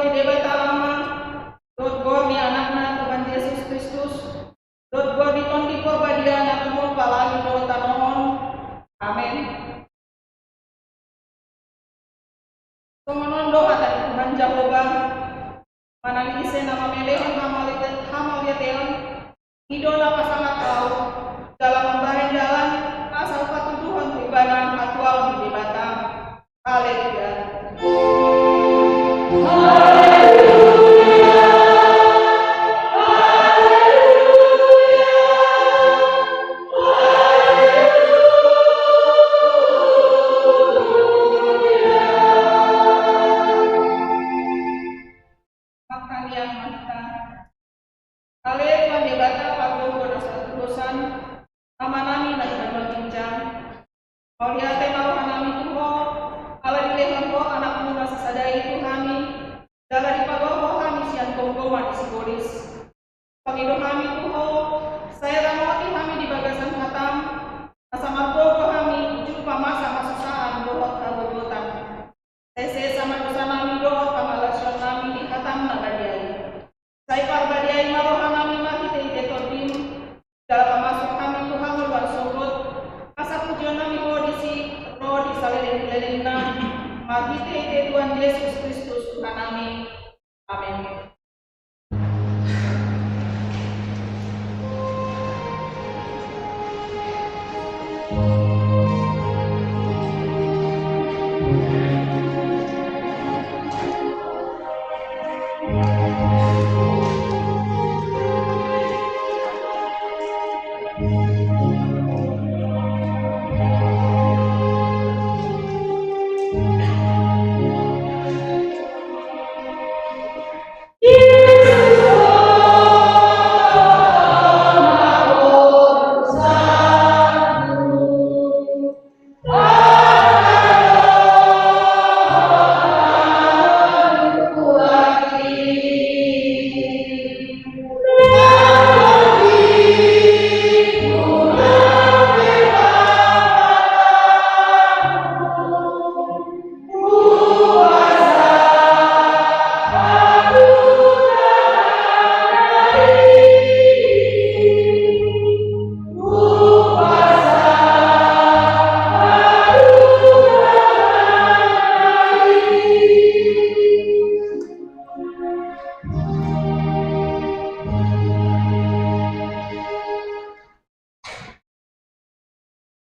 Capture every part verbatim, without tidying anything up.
Debata Ama, dohot goar ni Anakna Tuhan Jesus Kristus, dohot goar ni Tondi Porbadia na tumompa langit dohot tano on. Amen. Songon on do hata ni Tuhan Jahowa: Manang ise na mamelehon hamauliate-, hamauliateon, i do na pasangaphon ahu, jala mambahen dalan asa hupatuduhon tu ibana hatuaon ni Debata. Haleluya. Martangiang ma hita. Ale Tuhan Debata, pargogoi na so hatudosan, Amanami na di banua ginjang, mauliate ma rohanami tu Ho, ala dilehon Ho Anakmu na sasada i tu hami, jala dipagomgom hami sian gomgoman ni sibolis. Pangido hami tu Ho, sai ramoti hami di bagasan hatam, asa margogo hami jumpa masa hasusaan dohot hagogotan. Sai sesa ma dosanami dohot pangalaosionnami di hatam na badia i. Sai parbadiai ma rohanami marhitehite Tondim, jala pamasuk hami tu hangoluan sogod, asa pujionnami Ho disi ro di saleleng ni lelengna, marhitehite Tuhan Jesus Kristus Tuhanami. Amen.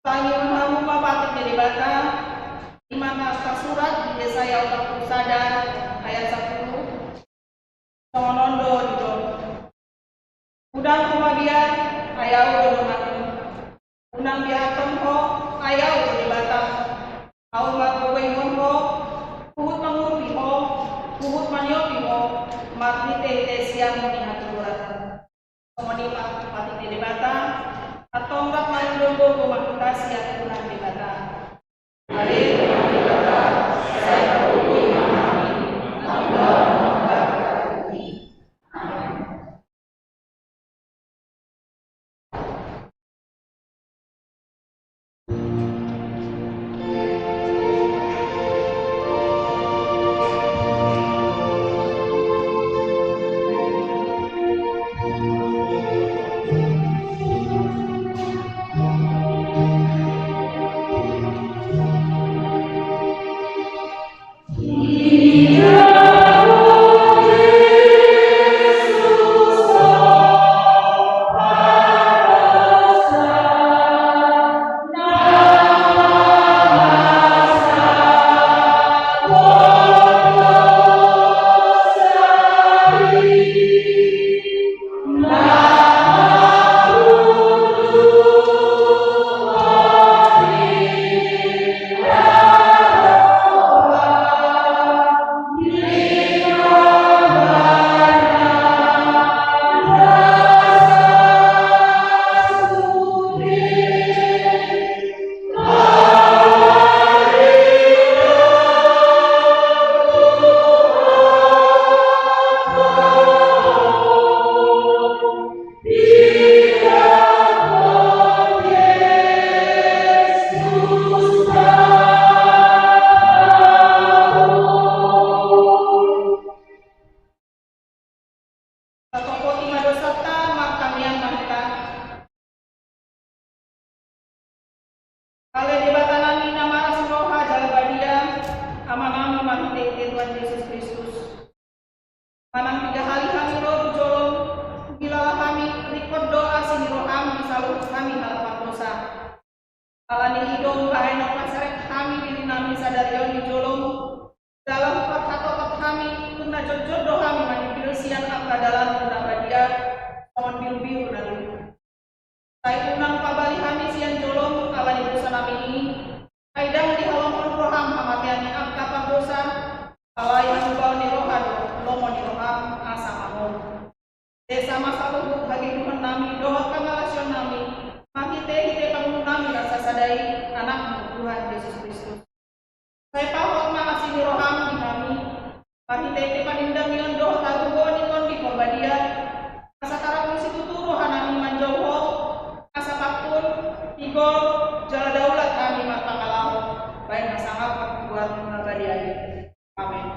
Tangihon hamu ma patik ni Debata, i ma na tarsurat di Jesaya opat pulu sada ayat sampulu. Songon on do didok: Unang ho mabiar, ai Ahu do donganmu. Unang biarhon ho, ai Ahu do Debatam. Ahu margogoihon ho, huhut mangurupi ho, huhut maniopi ho marhitehite siamun ni hatuburan. Songon i ma patik ni Debata. Antong rap marindonggo ma hita sian Tuhan Debata. Ale Tuhan Debata, sai tarlumobi ma hami, mangulahon ho. Amen. Tuhan Jesus Kristus. Manang piga hali hami ro tu jolom, hungkilala hami, ringkot do asi ni roham di saluhut hami halak pardosa. Alani i do umbahen na parsarek hami dirinami sadari on di jolom, jala huparhatopot hami, tung na jotjot do hami maningkil sian angka dalan na badia, songon birubiru na luhut. Sai unang pabali hami sian jolom ala ni dosanami i, ai ndang dihalongkon roham hamatean ni angka pardosa, alai hamubaon ni roha do lomo ni roham asa mamolus. Sesa ma saluhut hageduhonnami dohot pangalasionnami, marhitehite pangunami na sasada i, Anakmu Tuhan Jesus Kristus. Sai pahot ma asi ni roham di hami, marhitehite panindangion dohot hagogoon ni Tondi Porbadia, asa tarapul situtu rohanami manjou Ho, asa pangkun, tigor, jala daulat hami marpangalaho bahen hasangapon tu goarmu na badia i. Amen.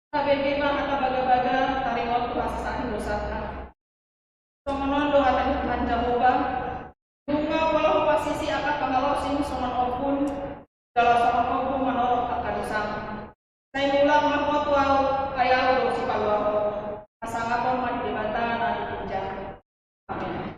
Tabege ma hata bagabaga taringot tu hasesaan dosanta. Songon on do hata ni Tuhan Jahowa: Nunga pola hupasisi angka pangalosing songon ombun, jala songon ombun manorop angka dosam. Sai mulak ma ho tu Ahu, ai Ahu do sipaluahon. Hasangapon ma di Debata na di ginjang. Amen.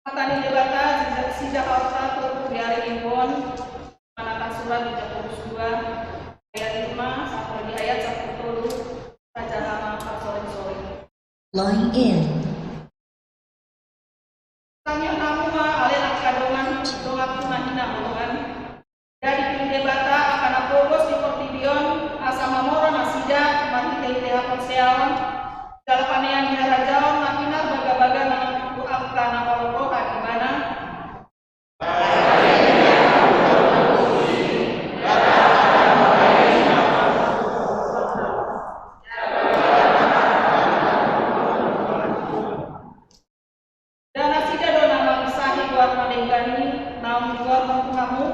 Hata ni Debata, si, sijahaonta turpuk di ari Minggu on, na tarsurat di Jakobus dua, ayat lima, sampe di ayat sampulu tolu, tajaha ma parsoring-soring. Line in. Tangihon hamu ma ale angka dongan, donganku na hinaholongan. Jadi dipillit Debata angka na pogos di portibi on, asa mamora nasida marhite-hite haporseaon, jala panean di harajaon na pinarbagabaga nang tu angka na molo roha di ibana. Nda nasida do na mangisahi goar na denggan i naung digoarhon tu hamu?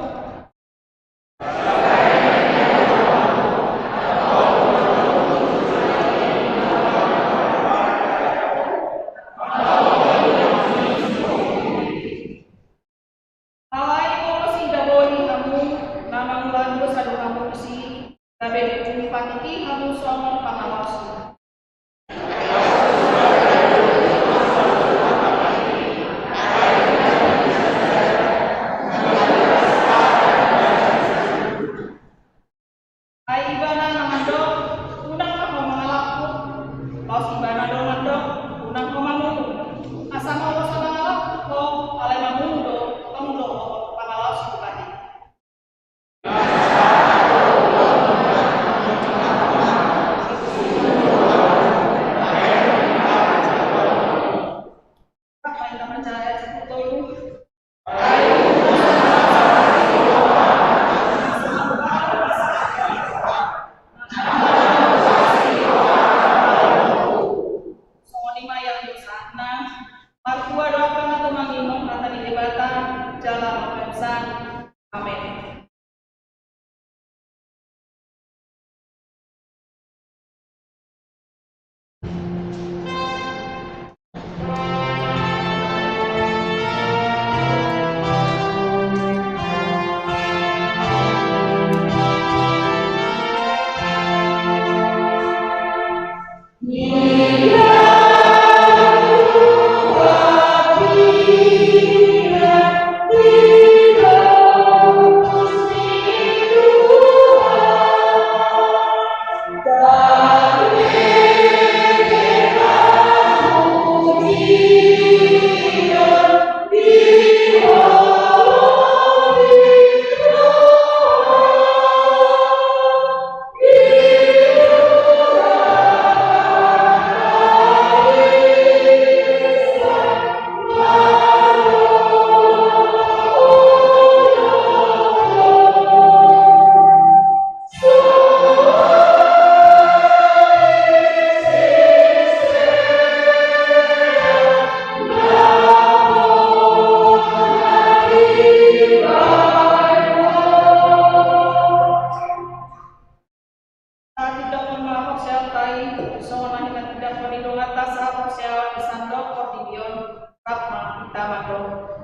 Rasa hapus ya, pesan dokter di Dion, rap ma hita mandok.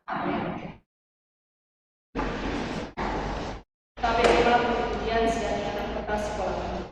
Amen. Tabe ma perhatian sian anak kertas sekolah.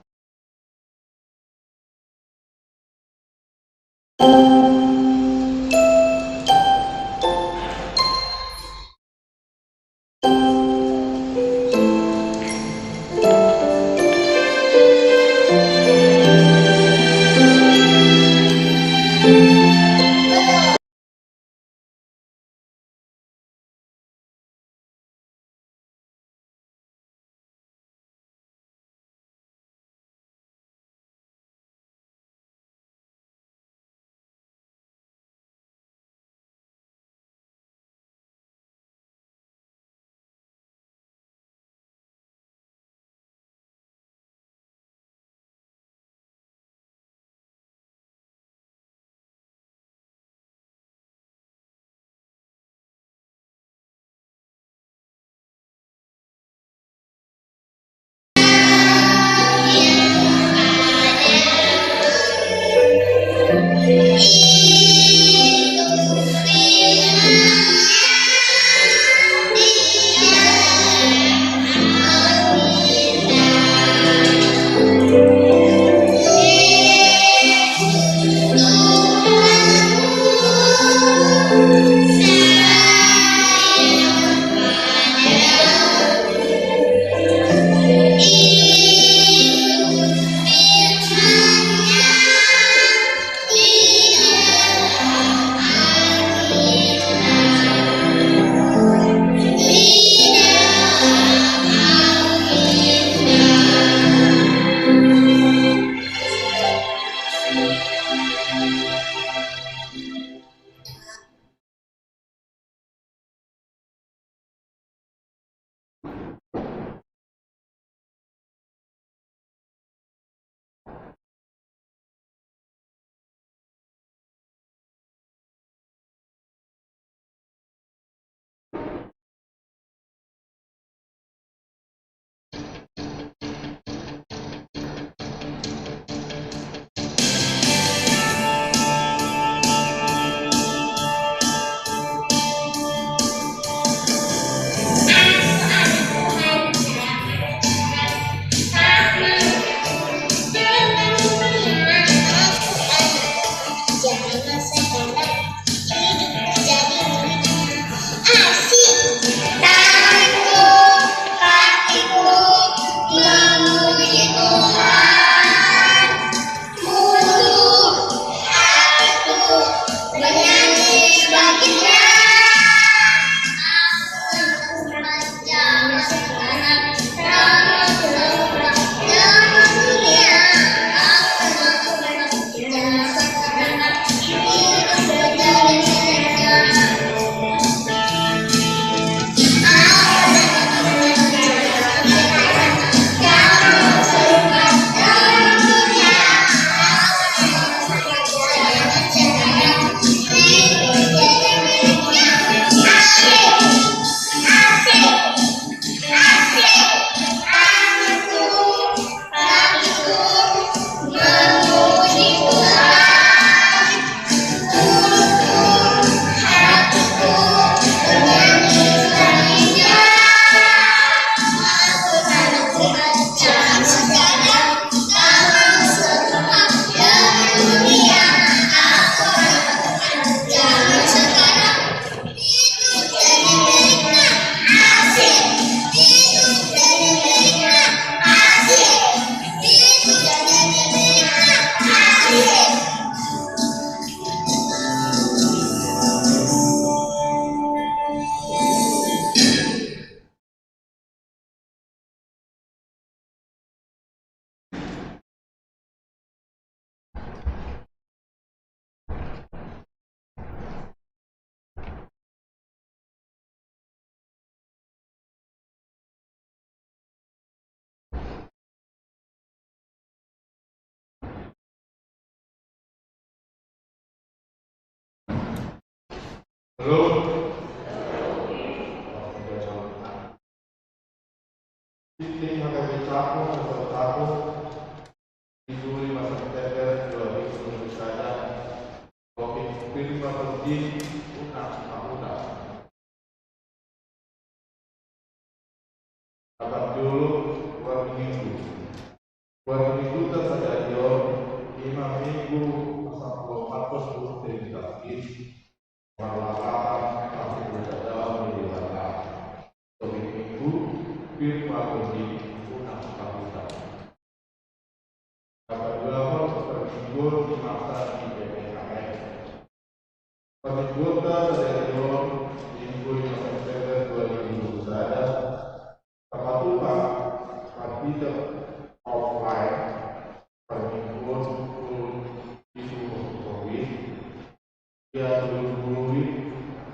Halo. Sitting H K B Cakung, Kota Cakung, Minggu lima September dua ribu dua puluh satu. Topik: Firman Tuhan unang mahula. Parjolo, warning Minggu. Warning Mingguta sadari on, ima Minggu, pasal dua puluh empat, dua puluh lima, marlapatan, pasti berkata, melibatkan. Topik Minggu: Firman Tuhan unang mahula. Sabat dua on, parmingguon di masa di P P K M. Parmingguonta sadari on, Minggu lima September dua ribu dua puluh satu, tapatupa marhite offline, parmingguon pukul pitu waktu Indonesia, tolu pulu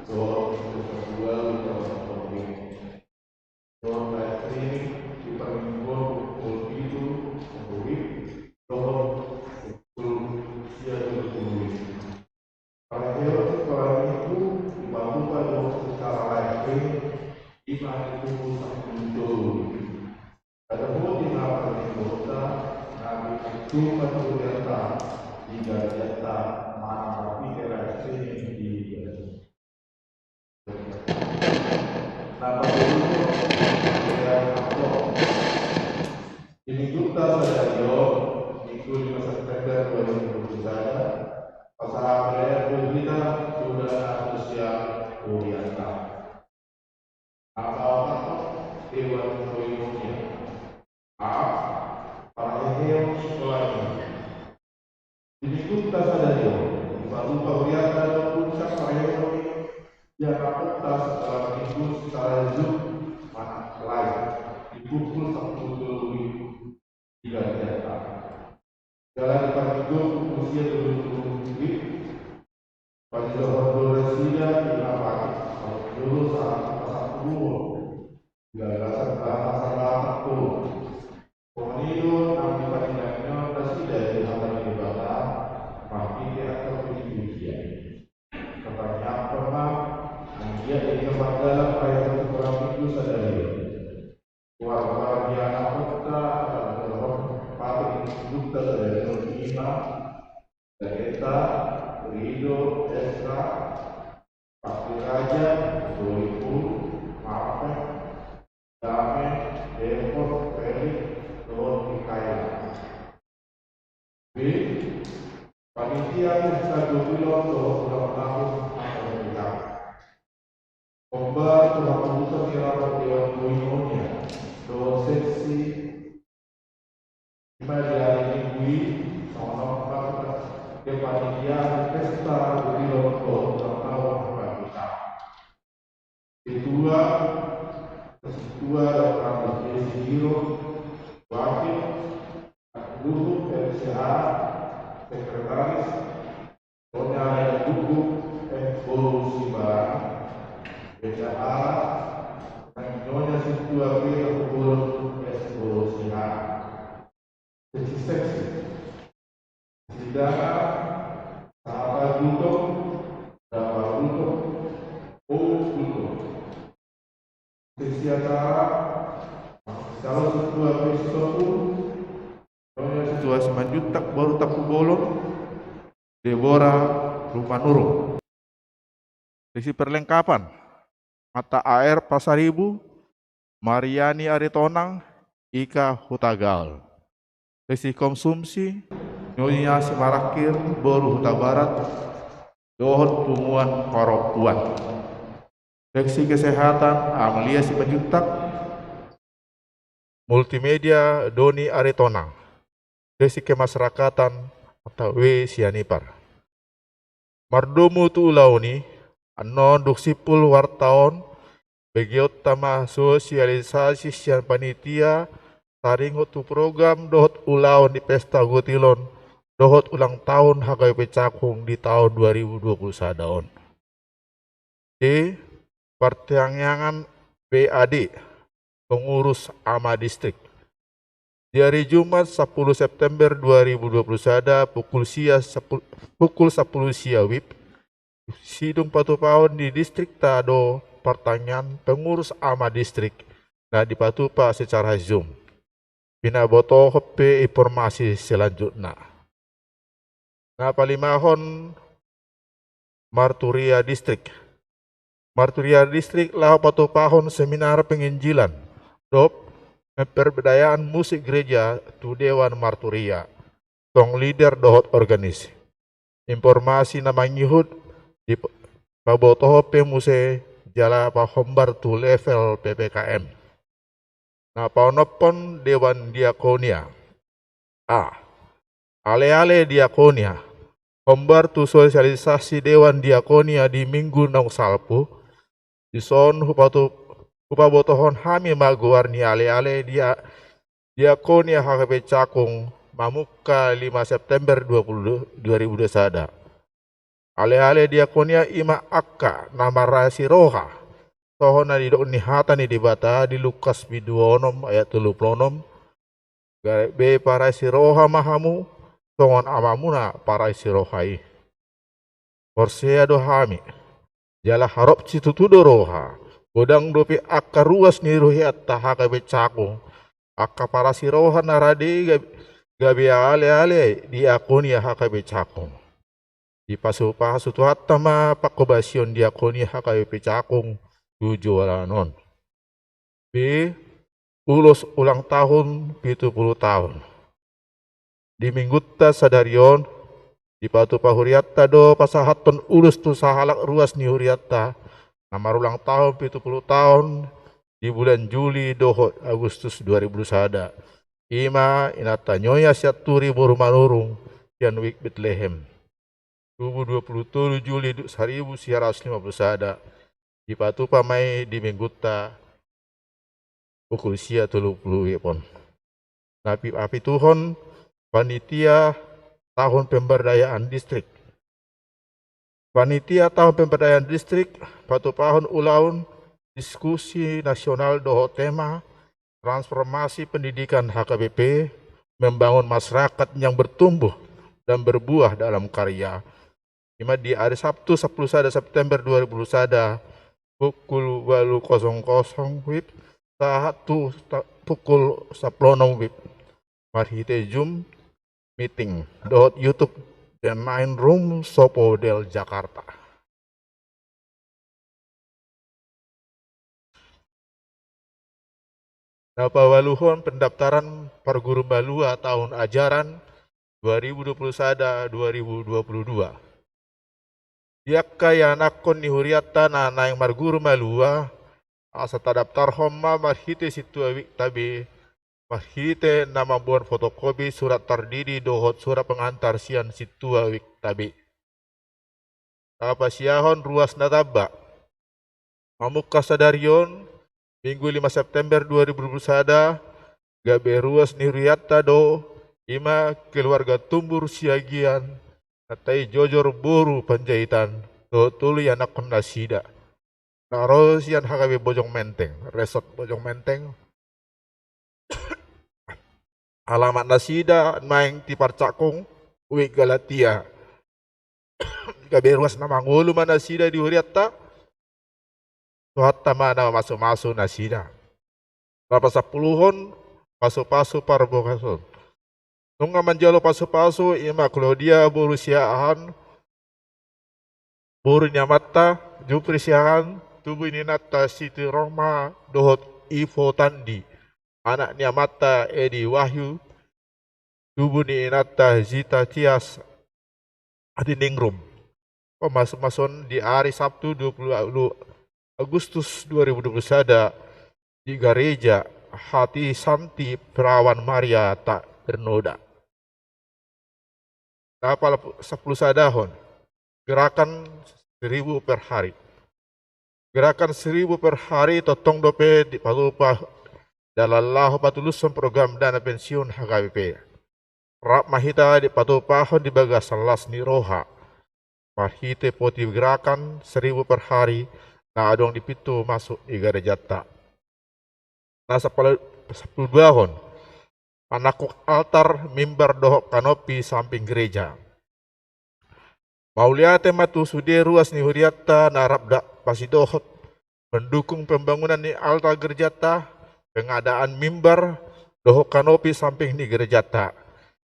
dohot pukul dua waktu Indonesia. Dohot live streaming di parmingguon pukul pitu waktu Indonesia, dohot pukul sia, tolu pulu. Parheheon Sikola Minggu dipatupa dohot secara live streaming, ima di pukul sampulu tolu. Asa boti ma parmingguonta, na pinantupa tu hurianta di garejanta manang marhite live streaming di garejanta. Na patoluhon, di Mingguta sadari on, Minggu lima September dua ribu dua puluh satu, pasahat hita tu dana sosial hurianta. Na paopat, Dewan Koinonia. A. Parheheon Sikola Minggu. Di Mingguta sadari on, dipatupa hurianta do puncak parheheon ianakhonta Sikola Minggu secara Zoom manang live di pukul sampulu tolu WIB di garejanta. Jala di parmingguon pukul sia tolu pulu WIB, pajodohon do nasida ima patik, pajodohon sahat pasampuluhon di gagasan bahasa Batak Toba. Songon i do nang dipanindangion nasida di hata ni Debata marhite angka pujipujian. Partangiangkon ma, anggiat di na mardalan parheheon Sikola Minggu sadari on, goar-goar ianakhonta, asa dohot patik ni Mingguta sadari on ima Gajeta, Rido, Esra, Pasti Raja, Sohibul, Marfek, Dame, Depot, Felix, dohot Mikaela. B. Panitia pesta gotilon dohot ulang tahun angka pesta. Hombar tu haputusan ni rapat Dewan Koinonia dohot seksi, ima di ari Minggu i, songon on ma kepanitiaan pesta gotilon dohot ulang tahun angka pesta. Ketua, Ketua Doktor J C Giro, Wakil, Luhut L C H, Sekretaris, Nyonya Dukduk, eh, Boru Sibarani, Bendahara, nang Nyonya Sintua P Bolon, eh, Boru Sibarani. Seksi-seksi. Sidara, Sahata Gutong, Dapa Gutong, O Gutong. Seksi acara, Salo Sintua P Sitompul, Sintua Simanjuntak Boru Tampubolon, Debora Rumanurung. Seksi perlengkapan, Mata Air Pasaribu, Mariani Aritonang, Ika Hutagal. Seksi konsumsi, Nyonya Simarangkir Boru Hutabarat, dohot punguan parompuan. Seksi kesehatan, Amalia Simanjuntak, multimedia, Doni Aritonang. Seksi kemasyarakatan, Mata W Sianipar. Mardomu tu ulaon i, annon dung simpul warta on, begeonta ma sosialisasi sian panitia taringot tu program dohot ulaon ni pesta gotilon dohot ulang tahun H K B P Cakung di tahun dua ribu dua puluh sada on. D. Partangiangan P A D, pengurus ama distrik. Di ari Jumat, sampulu September dua ribu dua puluh sada, pukul sia sampul-, pukul sampulu sia WIB, Sidung patupahon di distrikta do partangiangan pengurus ama distrik na dipatupa secara Zoom. Pinabotohon pe informasi selanjutna. Na palimahon, Marturia Distrik. Marturia Distrik laho patupahon seminar penginjilan dohot pemberdayaan musik gereja tu Dewan Marturia, song leader dohot organis. Informasi na mangihut dipabotohon pe muse jala pahombar tu level P P K M. Na paonomhon Dewan Diakonia. A. Ale-ale Diakonia. Hombar tu sosialisasi Dewan Diakonia di minggu naung salpu. Dison hupatu-, hupabotohon hami ma goar ni ale-ale dia-, Diakonia H K P Cakung mamungka lima September dua puluh, dua ribu dua sada. Ale-ale Diakonia i ma angka na marasi roha, songon na nidok ni hata ni Debata di Lukas bindu onom ayat tolu pulu onom. Gabe parasi roha ma hamu, songon Amamuna parasi roha i. Porsea do hami, jala harop situtu do roha, godang dope angka ruas ni rohanta H K P Cakung, angka parasi roha na rade gabe, gabe ale-ale Diakonia H K P Cakung. Dipasupasu Tuhanta ma panghobasion Diakonia H K P Cakung tu joloan on. B. Ulos ulang tahun pitu pulu taon. Di minggunta sadari on, dipatupa hurianta do pasahathon ulos tu sahalak ruas ni hurianta, na marulang tahun pitu pulu taon di bulan Juli dohot Agustus dua ribu sada. I ma inanta Nyonya Sianturi boru Manurung, sian Wijk Betlehem. Tubu dua pulu tolu Juli du-, saribu sia ratus lima pulu sada. Dipatupa ma i di minggunta pukul sia tolu pulu WIB on. Na pi-, na pituhon, panitia tahun pemberdayaan distrik. Panitia tahun pemberdayaan distrik patupahon ulaon diskusi nasional dohot tema transformasi pendidikan H K B P, membangun masyarakat yang bertumbuh dan berbuah dalam karya. I ma di ari Sabtu, sampulu sada September dua ribu dua pulu sada, pukul ualu kosong kosong WIB, sahat tu ta-, pukul sampulu onom WIB. Marhite Zoom meeting dohot YouTube, The Nine Room, Sopo Del, Jakarta. Na paualuhon, pendaftaran parguru malua tahun ajaran dua ribu dua puluh sada dua ribu dua puluh dua. Di angka ianakhon ni hurianta na naeng marguru malua, asa tadaftarhon ma marhite sintua WIB-ta be, marhite na mamboan fotokopi surat tardidi dohot surat pengantar sian sintua WIB-ta be. Tapasiahon ruas na tamba. Mamungka sadari on, Minggu lima September dua ribu dua puluh sada, gabe ruas ni hurianta do, i ma keluarga Tumbur Siagian, na tai Jojor boru Panjaitan, dohot tolu ianakhon nasida. Na ro sian H K B Bojong Menteng, Resort Bojong Menteng. Alamat nasida nuaeng di Parcakung, Wijk Galatia. Gabe ruas na mangolu ma nasida di hurianta. Tuhanta ma na mamasumasu nasida. Na pasampuluhon, pasupasu parbogason. Nunga manjalo pasupasu i ma Claudia boru Siahaan, boru ni amanta Jupri Siahaan, tubu ni inanta Siti Rohma dohot Ivo Tandi, anak ni amanta Edi Wahyu, tubu ni inanta Zita Tias, Adiningrum. Pamasumasuon di ari Sabtu dua puluh Agustus dua ribu dua puluh sada di Gareja Hati Santi Perawan Maria Tabernoda. Na pasampulu sadahon, gerakan seribu per hari. Gerakan seribu per hari tongtong dope dipatupa dalan laho patulushon program dana pensiun H K B P. Rap ma hita dipatupahon di bagasan las ni roha marhite poti gerakan seribu per hari na adong di pintu masuk ni garejanta. Na sampulu, sampulu duahon, manangkok altar, mimbar dohot kanopi samping gereja. Mauliate ma tu sude ruas ni hurianta na rap da pasidohot mendukung pembangunan ni altar gerejanta, pengadaan mimbar, dohot kanopi samping ni gerejanta.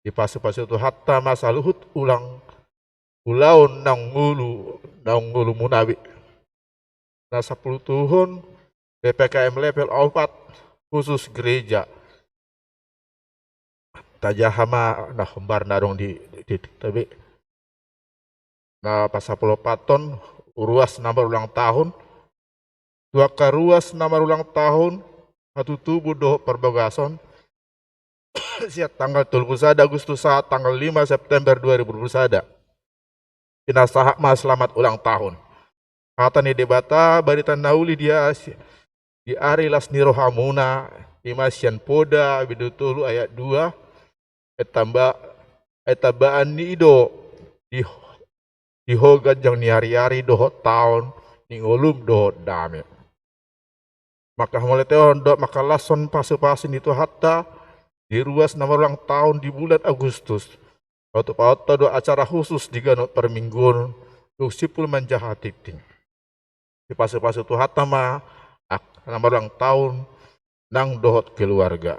Dipasupasu Tuhanta ma saluhut ulang ulaon naung ngolu, naung ngolumuna be. Na sapulutuhon, P P K M level opat khusus gereja. Tajaha ma na hombar na adong di, di, di, tabe. Na pasapuluopathon, ruas na marulang tahun. Tu angka ruas na marulang tahun, hatutubu dohot parbagason, sian tanggal tolu pulu sada Agustus sahat tanggal lima September dua ribu dua pulu sada. Pinasahat ma selamat ulang tahun. Hata ni Debata, barita na uli di asi-, di ari las ni rohamuna, i ma sian Poda bindu tolu ayat dua, ai tamba-, ai tambaan ni i do di, di ho ganjang ni ariari dohot taon ni ngolum dohot dame. Mangkamauliatehon dohot mangkalashon pasupasu ni Tuhanta di ruas na marulang tahun di bulan Agustus. Paoto-paoto do acara khusus di ganup parmingguon, dung simpul manjaha tingting. Dipasupasu Tuhanta ma angka na marulang tahun nang dohot keluarga.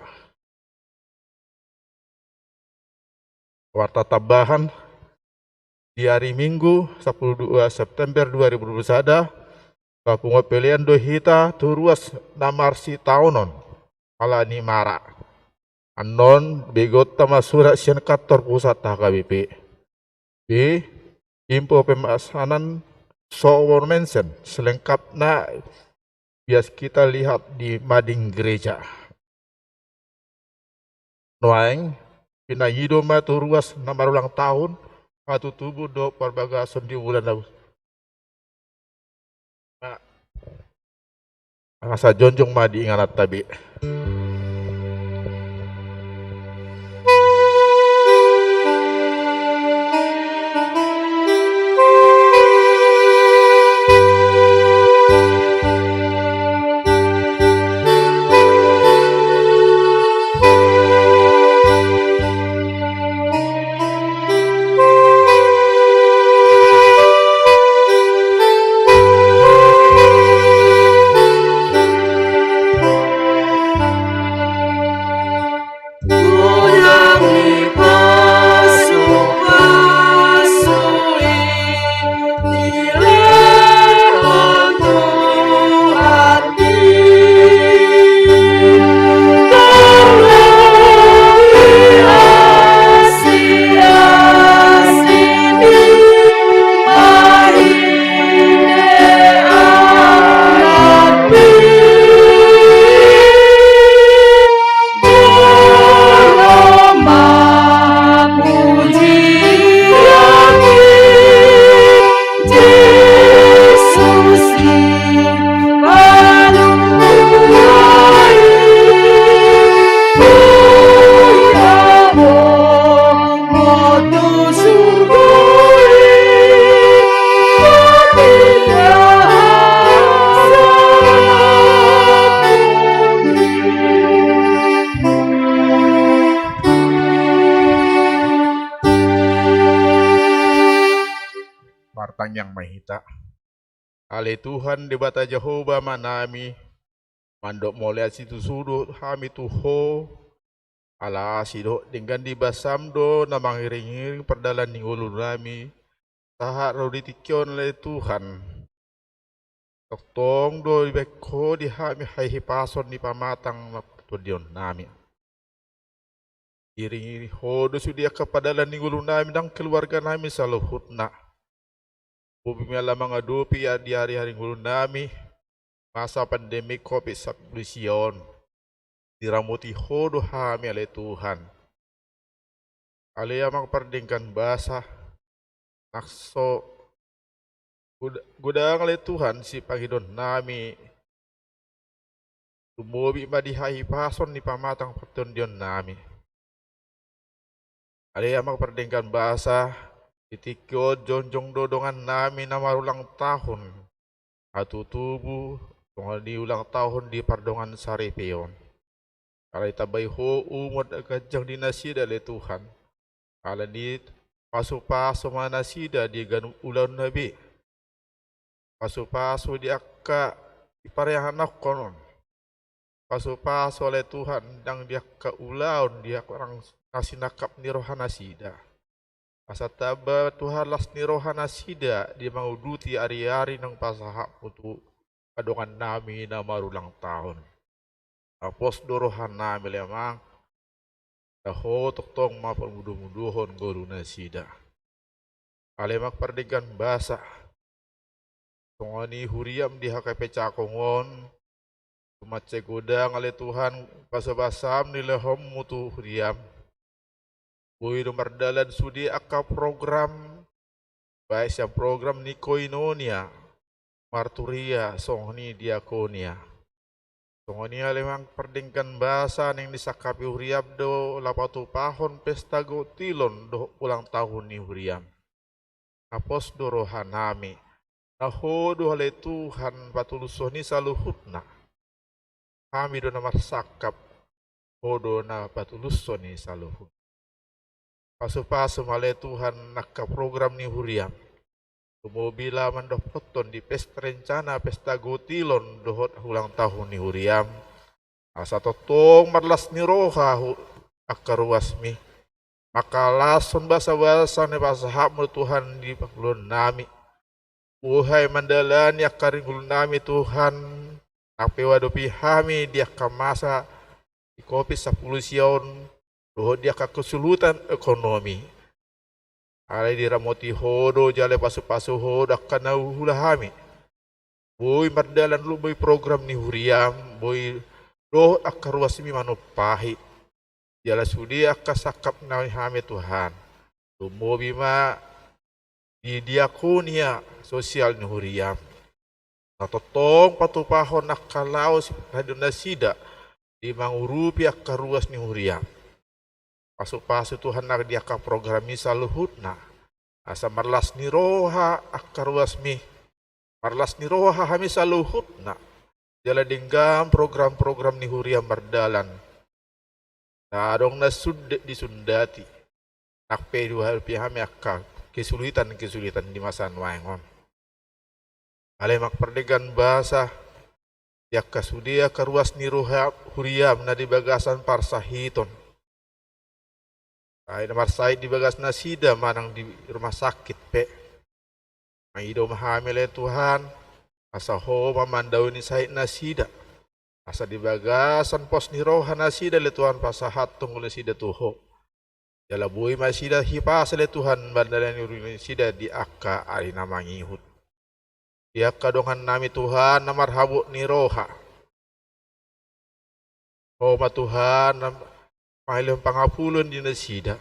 Warta tambahan, di ari Minggu, sapuluh dua September dua ribu dua puluh sada, papunguan pelean do hita tu ruas na marsitaonon, ala ni mara. Annon, begeonta ma surat sian kantor pusat H K B P. B, info pemesanan so aforemention, selengkapna biasa kita lihat di mading gereja. Nuaeng, pinangido ma tu ruas na marulang tahun, hatutubu dohot parbagason di bulan Agustus. Asa jongjong ma di ingananta be. Martangiang ma hita. Ale Tuhan Debata Jahowa Amanami, mandok mauliate situtu do hami tu Ho, ala asi dohot denggan ni basaM do na mangiring-iring pardalan ni ngolunami, sahat ro di tingki on ale Tuhan. Tongtong do dibaen Ho di hami hahipason ni pamatang na partondionnami. Iring-iring Ho do sude angka pardalan ni ngolunami nang keluarganami saluhutna. Bobi ma ala mangadopi di ari-ari ngolunami, masa pandemi covid sapuluh sia on. Diramoti Ho do hami ale Tuhan. Ale Ama pardenggan basa, nang so god-, godang ale Tuhan sipangidoonnami, lumobi ma di hahipason ni pamatang partondionnami. Ale Ama pardenggan basa, di tingki on jongjong do dongannami na marulang tahun, hatutubu, songon i ulang tahun di pardongan saripeon. Alai tambai Ho umur na ganjang di nasida ale Tuhan. Alani Pasupasu ma nasida di ganup ulaonna be. Pasupasu di angka di parianakhonon. Pasupasu ale Tuhan nang di angka ulaon di angka na sinangkap ni rohanasida. Asa tamba Tuhan las ni rohanasida di manguduti ari-ari naung pasahatmu tu angka dongannami na marulang tahun. Na pos do rohanami ale Amang, na Ho tongtong ma pamudu-muduhon ngolunasida. Ale Amang pardenggan basa, songon i huriam di H K P Cakung on, tu mansai godang ale Tuhan basa-basam nilehonmu tu huriam. Boi do mardalan sude angka program, baik sian program ni koinonia, marturia, songon i diakonia. Songon i ale Amang pardenggan basa naeng disangkapi huriam do laho patupahon pesta gotilon dohot ulang tahun ni huriam. Na pos do rohanami, na Ho do ale Tuhan patulushon i saluhutna. Hami do na marsangkap, Ho do na patulushon i saluhutna. Pasupasu ma ale Tuhan angka program ni huriam. Lumobi laho mandohothon di pesta rencana, pesta gotilon dohot ulang tahun ni huriam. Asa tongtong marlas ni roha hu-, angka ruasmi. Mangkalashon basa-basa na pasahatmu Tuhan di parngoluonnami. Boi hami mandalani angka ringgulnami Tuhan, nang pe huadopi hami di angka masa di covid sampulu sia on, dohot di angka kesulitan ekonomi. Alai diramoti Ho do jala pasupasu Ho do angka na huula hami. Boi mardalan lumobi program ni huriam, boi dohot angka ruasmi manumpahi. Jala sude angka sangkap ni hami Tuhan. Lumobi ma di diakonia sosial ni huriam. Na tongtong patupahon angka laos na nidok nasida di mangurupi angka ruas ni huriam. Pasupasu Tuhan nang di angka program i saluhutna. Asa marlas ni roha angka ruasmi. Marlas ni roha hami saluhutna. Jala denggan program-program ni huriam mardalan. Na adong na sundat disundati. Nang pe dihadopi hami angka kesulitan-kesulitan di masa nuaeng on. Ale Amang pardenggan basa, di angka sude angka ruas ni roha huriam na di bagasan parsahiton. Ai na marsahit di bagasnasida manang di rumah sakit pe. Mangido ma hami ale Tuhan, asa Ho ma mandaoni sahitnasida. Asa di bagasan pos ni rohanasida ale Tuhan pasahathon ngolunasida tu Ho. Jala boi ma nasida hipasa ale Tuhan mandalani urinasida di angka ari na mangihut. Di angka dongannami Tuhan na marhabot ni roha. Ho ma Tuhan na mangalehon pangapulon di nasida.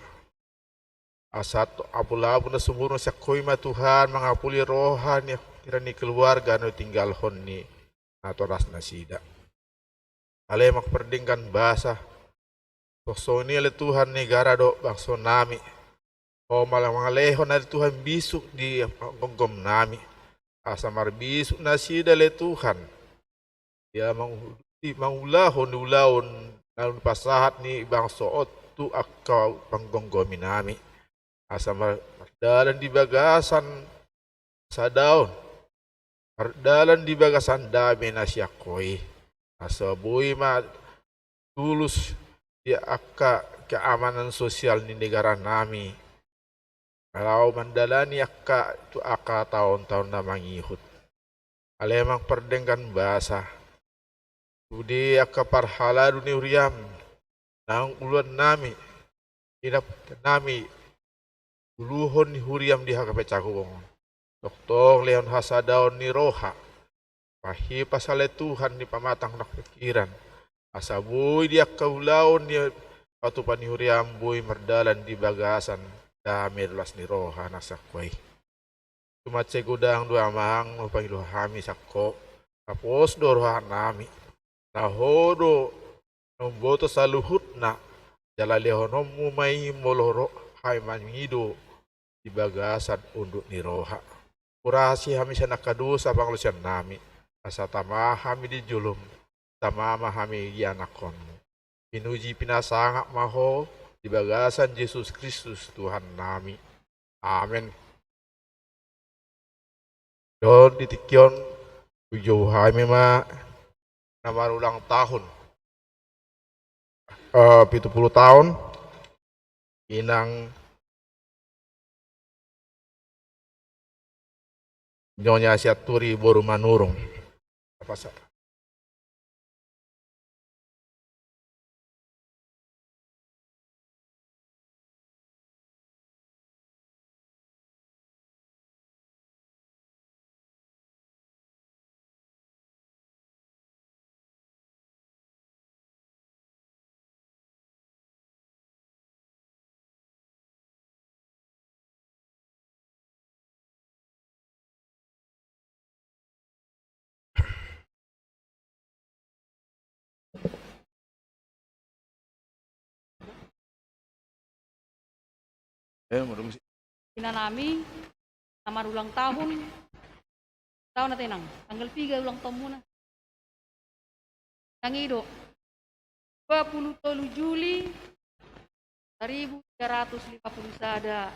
Asa apul-apul na sumurung sian Ho i ma Tuhan mangapuli roha ni hira ni keluarga na tininggalhon ni natorasnasida. Ale Amang pardenggan basa, songon i ale Tuhan negara dohot bangsonami. Ho ma mangalehon ale Tuhan bisuk di gomgomnami. Asa marbisuk nasida ale Tuhan. Ia mangu-, mangulahon ulaon na nipasahat ni bangso on tu angka panggomgominami. Asa mar-, mardalan di bagasan sadaon. Mardalan di bagasan dame na sian Ho i. Asa boi ma tulus di angka keamanan sosial ni negaranami. Laho mandalani angka tu angka taon-taon na mangihut. Ale Amang pardenggan basa. Sude angka parhalado ni huriam. Naung uluannami. Inapnami. Uluhon ni huriam di H K P Cakung on. Tongtong lehon hasadaon ni roha. Pahipas ale Tuhan di pamatang na pikiran. Asa boi di angka ulaon ni patupa ni huriam boi mardalan di bagasan dame las ni roha na sian Ho i. Tu mansai godang do Amang, na pangido hami sian Ho. Na pos do rohanami. Na Ho do na umboto saluhutna. Jala lehononmu ma i molo ro hami mangido di bagasan unduk ni roha. Urasi hami sian angka dosa pangalaosiannami. Asa tama hami di jolom. Tama ma hami ianakhonmu. Pinuji pinasangap ma Ho di bagasan Jesus Kristus Tuhannami. Amen. Don di tingki on, hujou hami ma na marulang tahun, eh, pitu pulu tahun, inang Nyonya Sianturi boru Manurung. Apa sa- Eh, murung si- Inanami, na marulang tahun, tahun ate inang, tanggal tiga ulang tahun muna. Nang i do, dua puluh tolu Juli, seribu tiga ratus lima puluh sada,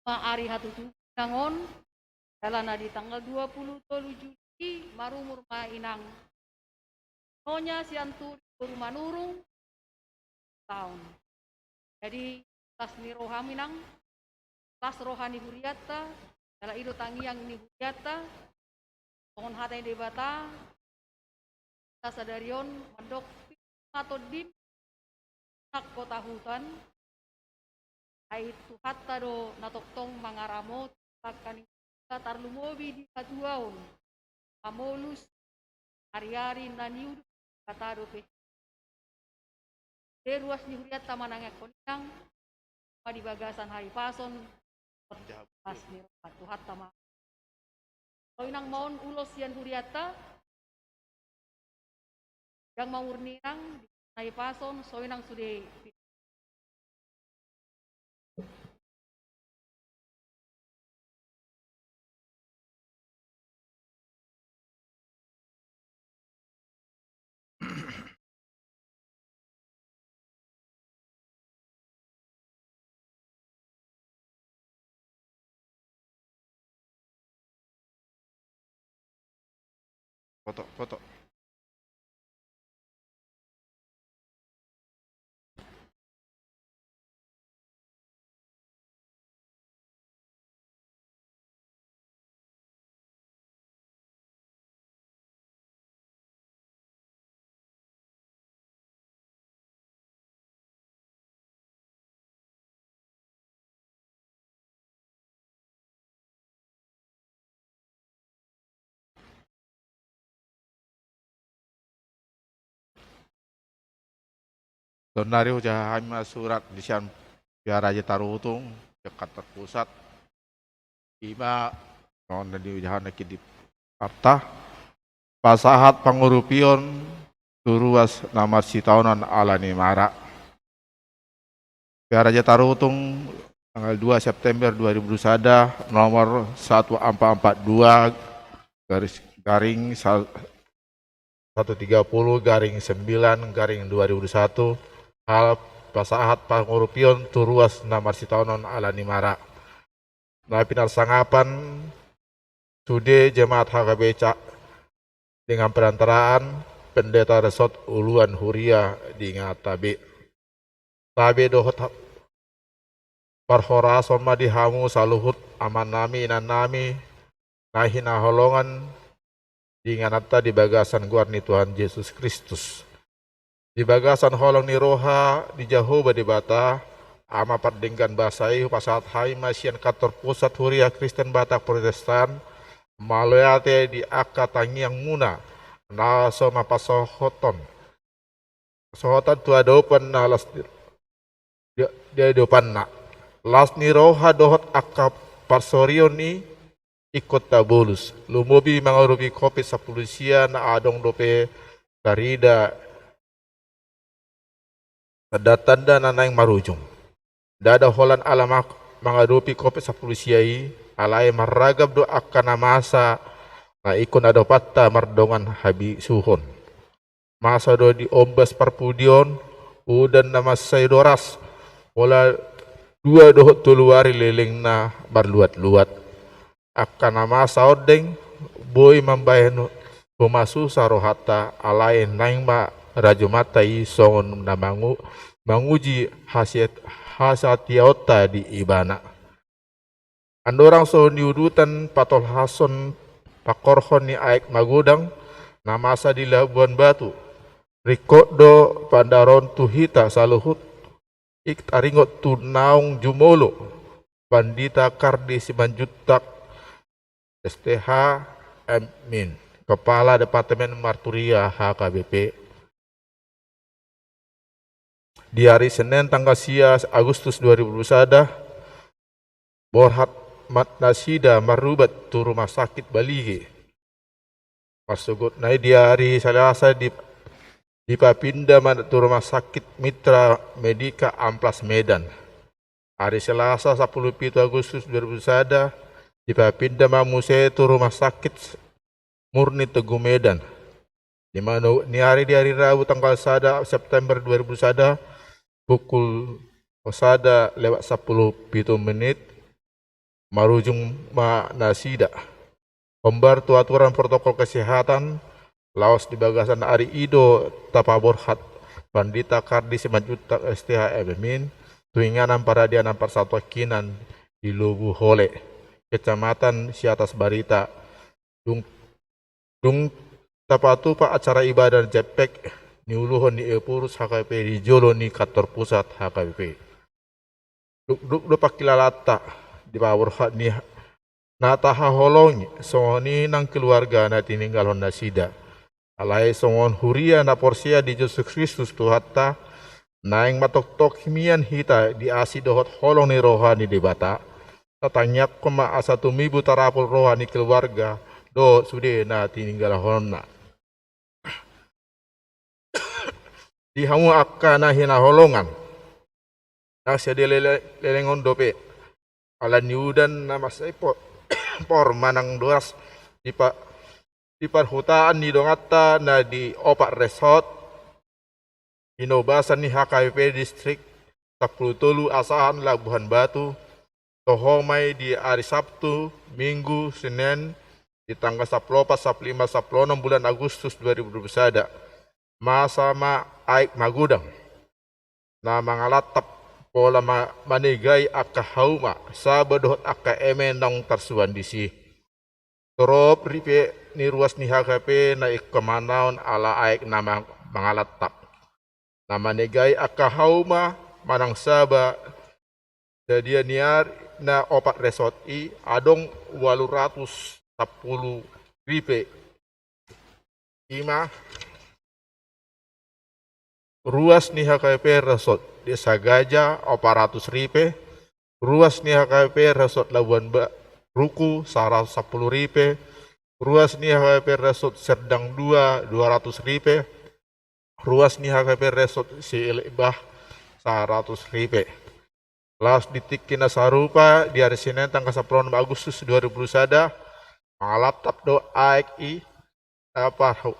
ma ari hatutubu inang on, alana di tanggal dua puluh tolu Juli, marumur ma inang Nyonya Sianturi boru Manurung, tahun. Jadi, las ni roham inang, las roha ni hurianta, jala i do tangiang ni hurianta, songon hata ni Debata, sadari on mandok, ma tondim, nang kota hutan, ai Tuhanta do na tongtong mangaramoti, angka ni tarlumobi di hatuaon, mamolus, ari-ari na niuduti Debata dope. Di ruas ni hurianta manangiangkon inang, ma di bagasan hahipason, las ni roha Tuhanta ma. So inang ma on ulos sian hurianta, dang ma umur ni inang, di hahipason, so inang sude. Foto, foto. Saonari hujaha hami ma surat di sian Vihara Aji Tarutung, tingkat terpusat. Ima, songon na diujaha na kidi parta, pasahat pangurupion tu ruas na marsitaonon ala ni mara. Vihara Aji Tarutung, tanggal dua September dua ribu dua puluh sada, nomor satu empat empat dua, garis, garing, sa-, satu tiga puluh, garing sembilan, garing dua ribu dua puluh satu, hal pasahat pangurupion tu ruas na marsitaonon ala ni mara. Na pinarsangapan sude jemaat H K B C dengan perantaraan Pendeta Resort Uluan Huria di Ngatabe. Tabe dohot ha-, parhorason ma di hamu saluhut amanami, inanami, na hinaholongan di ingananta di bagasan goar ni Tuhan Jesus Kristus. Di bagasan holong ni roha ni Jahowa Debata, Ama pardenggan basa i, hupasahat hami ma sian kantor pusat Huria Kristen Batak Protestan, mauliate di angka tangiangmuna, na so mapasohoton, sohotan tu adopan na las di, di, di adopanna. Las ni roha dohot angka parsorion i ingkon tabolus. Lumobi mangadopi Covid sampulu sia na adong dope tarida tanda-tanda na naeng marujung. Ndada holan ala ma-, mangadopi Covid sampulu sia i, alai marragam do angka na masa na ingkon adopanta mardongan habisuhon. Masa do di ombas parpudion, udan na mansai doras, pola dua dohot tolu ari lelengna marluat-luat. Angka na masa ondeng boi mambahen humasusa rohanta, alai naeng ma rajumanta i songon na mangu-, manguji hasiat-, hasatiaonta di Ibana. Andorang so niudutan patolhashon pangkorhon ni aek magodang na masa di Labuan Batu, ringkot do pandaroon tu hita saluhut, i taringot tu naung jumolo Pandita Kardi Simanjuntak, S T H, M Min, Kepala Departemen Marturia H K B P. Di ari Senen tanggal sia Agustus dua ribu dua puluh sada, borhat ma nasida marubat tu rumah sakit Balige. Marsogotna i di ari Salasa di, dipapinda ma tu rumah sakit Mitra Medica Amplas Medan. Ari Salasa sampulu pitu Agustus dua ribu sada, dipapinda ma muse tu rumah sakit Murni Teguh Medan. Di manogot ni ari di ari Rabu tanggal sada September dua ribu sada, pukul sada lewat sampulu pitu menit, marujung ma nasida. Hombar tu aturan protokol kesehatan, laos di bagasan ari i do tapaborhat Pandita Kardi Simanjuntak S T H, M Min, tu inganan paradianan parsatongkinan di Lobu Hole, Kecamatan Siatas Barita. Dung, dung tapatupa acara ibadah jempek, niuluhon ni Epurus H K B P di jolo ni kantor pusat H K B P. Dukduk do pangkilalanta, dipaborhat ni na tahaholongi, songon i nang keluarga na tininggalhon nasida. Alai songon huria na porsea di Jesus Kristus Tuhanta, naeng ma tongtong mian hita di asi dohot holong ni roha ni Debata, tatangiangkon ma asa tumibu tarapul roha ni keluarga dohot sude na tininggalhonna. Di hamu angka na hinaholongan, na sadia lele-, leleng on dope, ala ni udan na mansai po-, por manang doras di pa-, di parhutaan ni donganta na di opat resort, hinobasan ni H K B P Distrik sampulu tolu Asahan Labuhan Batu, toho ma i di ari Sabtu, Minggu, Senen, di tanggal sampulu opat, sampulu lima, sampulu onom bulan Agustus dua ribu dua puluh sada. Masa ma aek magodang na mangalantap, pola ma-, manegai angka hauma, saba dohot angka eme naung tarsuan disi. Torop ripe ni ruas ni H K B P na ingkon manaon ala aek na ma-, mangalantap. Na manegai angka hauma manang saba sadia ni ari na opat resort i adong ualu ratus sampulu ripe. Ima ruas ni H K B P Resort Desa Gajah opat ratus ripe, ruas ni H K B P Resort Labuan Ba-, Ruku saratus sampulu ripe, ruas ni H K B P Resort Serdang dua dua ratus ripe, ruas ni H K B P Resort Silebah saratus ripe. Laos di tingki na sarupa, di ari Senen tanggal sampulu onom Agustus dua ribu dua puluh sada, mangalantap do aek i na parhu-,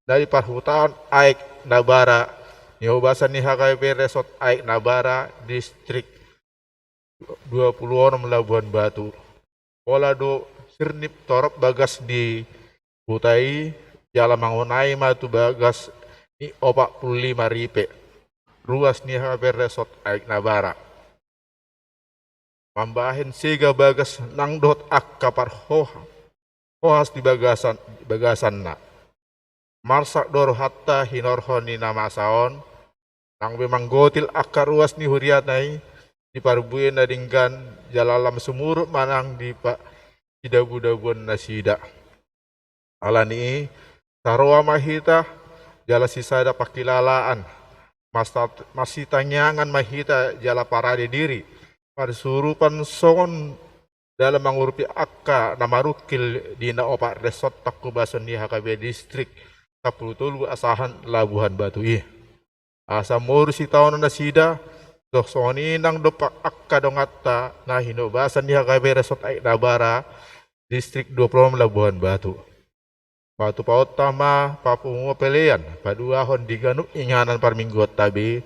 na di parhutaan aek na bara, hinobasan ni H K B P Resort Aek na Bara, Distrik dua pulu onom Labuhan Batu. Pola do sirnip torop bagas ni huta i, jala mangonai ma tu bagas ni opat pulu lima ripe ruas ni H K B P Resort Aek na Bara. Mambahen sega bagas nang dohot angka parhoha-, hohas di bagasan, bagasanna. Marsak do rohanta hinorhon ni na masa on, nang pe manggotil angka ruas ni huriana i, di parbue na denggan, jala lam sumurut manang di pa-, sidabu-dabuan nasida. Ala ni i, saroha ma hita, jala sisada pangkilalaan, masa-, masitangiangan ma hita jala parade diri, marsurupan songon dalan mangurupi angka na marungkil di na opat resort panghobason ni H K B P Distrik sampulu tolu Asahan Labuhan Batu i. Asa moru sitaonon nasida, songon i nang dompak angka donganta na hinobasan ni H K B P Resort Aek na Bara, Distrik dua pulu onom Labuhan Batu. Patupaonta ma papungu pelean, paduahon di ganup inganan parmingguonta be,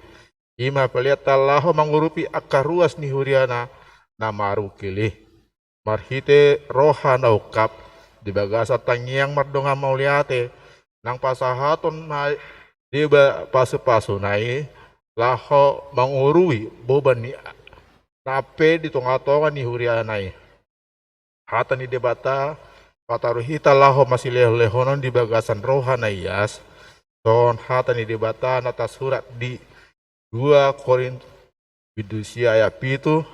I ma pelean ta laho mangurupi angka ruas ni huriana na marungkil i. Marhite roha na ungkap, di bagasan tangiang mardongan mauliate, nang pasahaton ma deba pasupasuna i, laho mangurui boban ni na pe di tongatonga ni huriana i. Hata ni Debata pataru hita laho masilehonlehonon di bagasan roha na ias, songon hata ni Debata na tarsurat di dua Korintus bindu sia ayat pitu,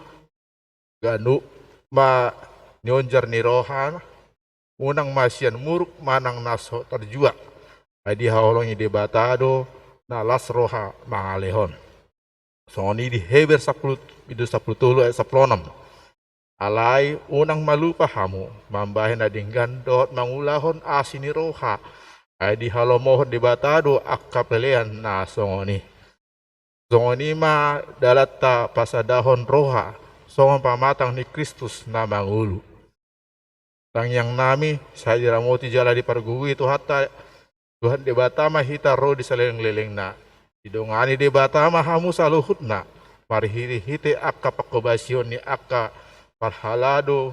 ganup ma nionjar ni roha, unang ma sian muruk manang na so tarjuak. Ai dihaholongi Debata do na las roha mangalehon. Songon i di Heber sampulu, bindu sampulu tolu ayat sampulu onom. Alai unang ma lupa hamu mambahen na denggan dohot mangulahon asi ni roha. Ai dihalomohon Debata do angka pelean na songon i. Songon i ma dalanta pasadahon roha songon pamatang ni Kristus na mangolu. Tangiangnami, sai diramoti jala dipargogoi Tuhanta, Tuhan Debata ma hita ro di salelenglelengna. Didongani Debata ma hamu saluhutna, marhitehite angka panghobasion ni angka parhalado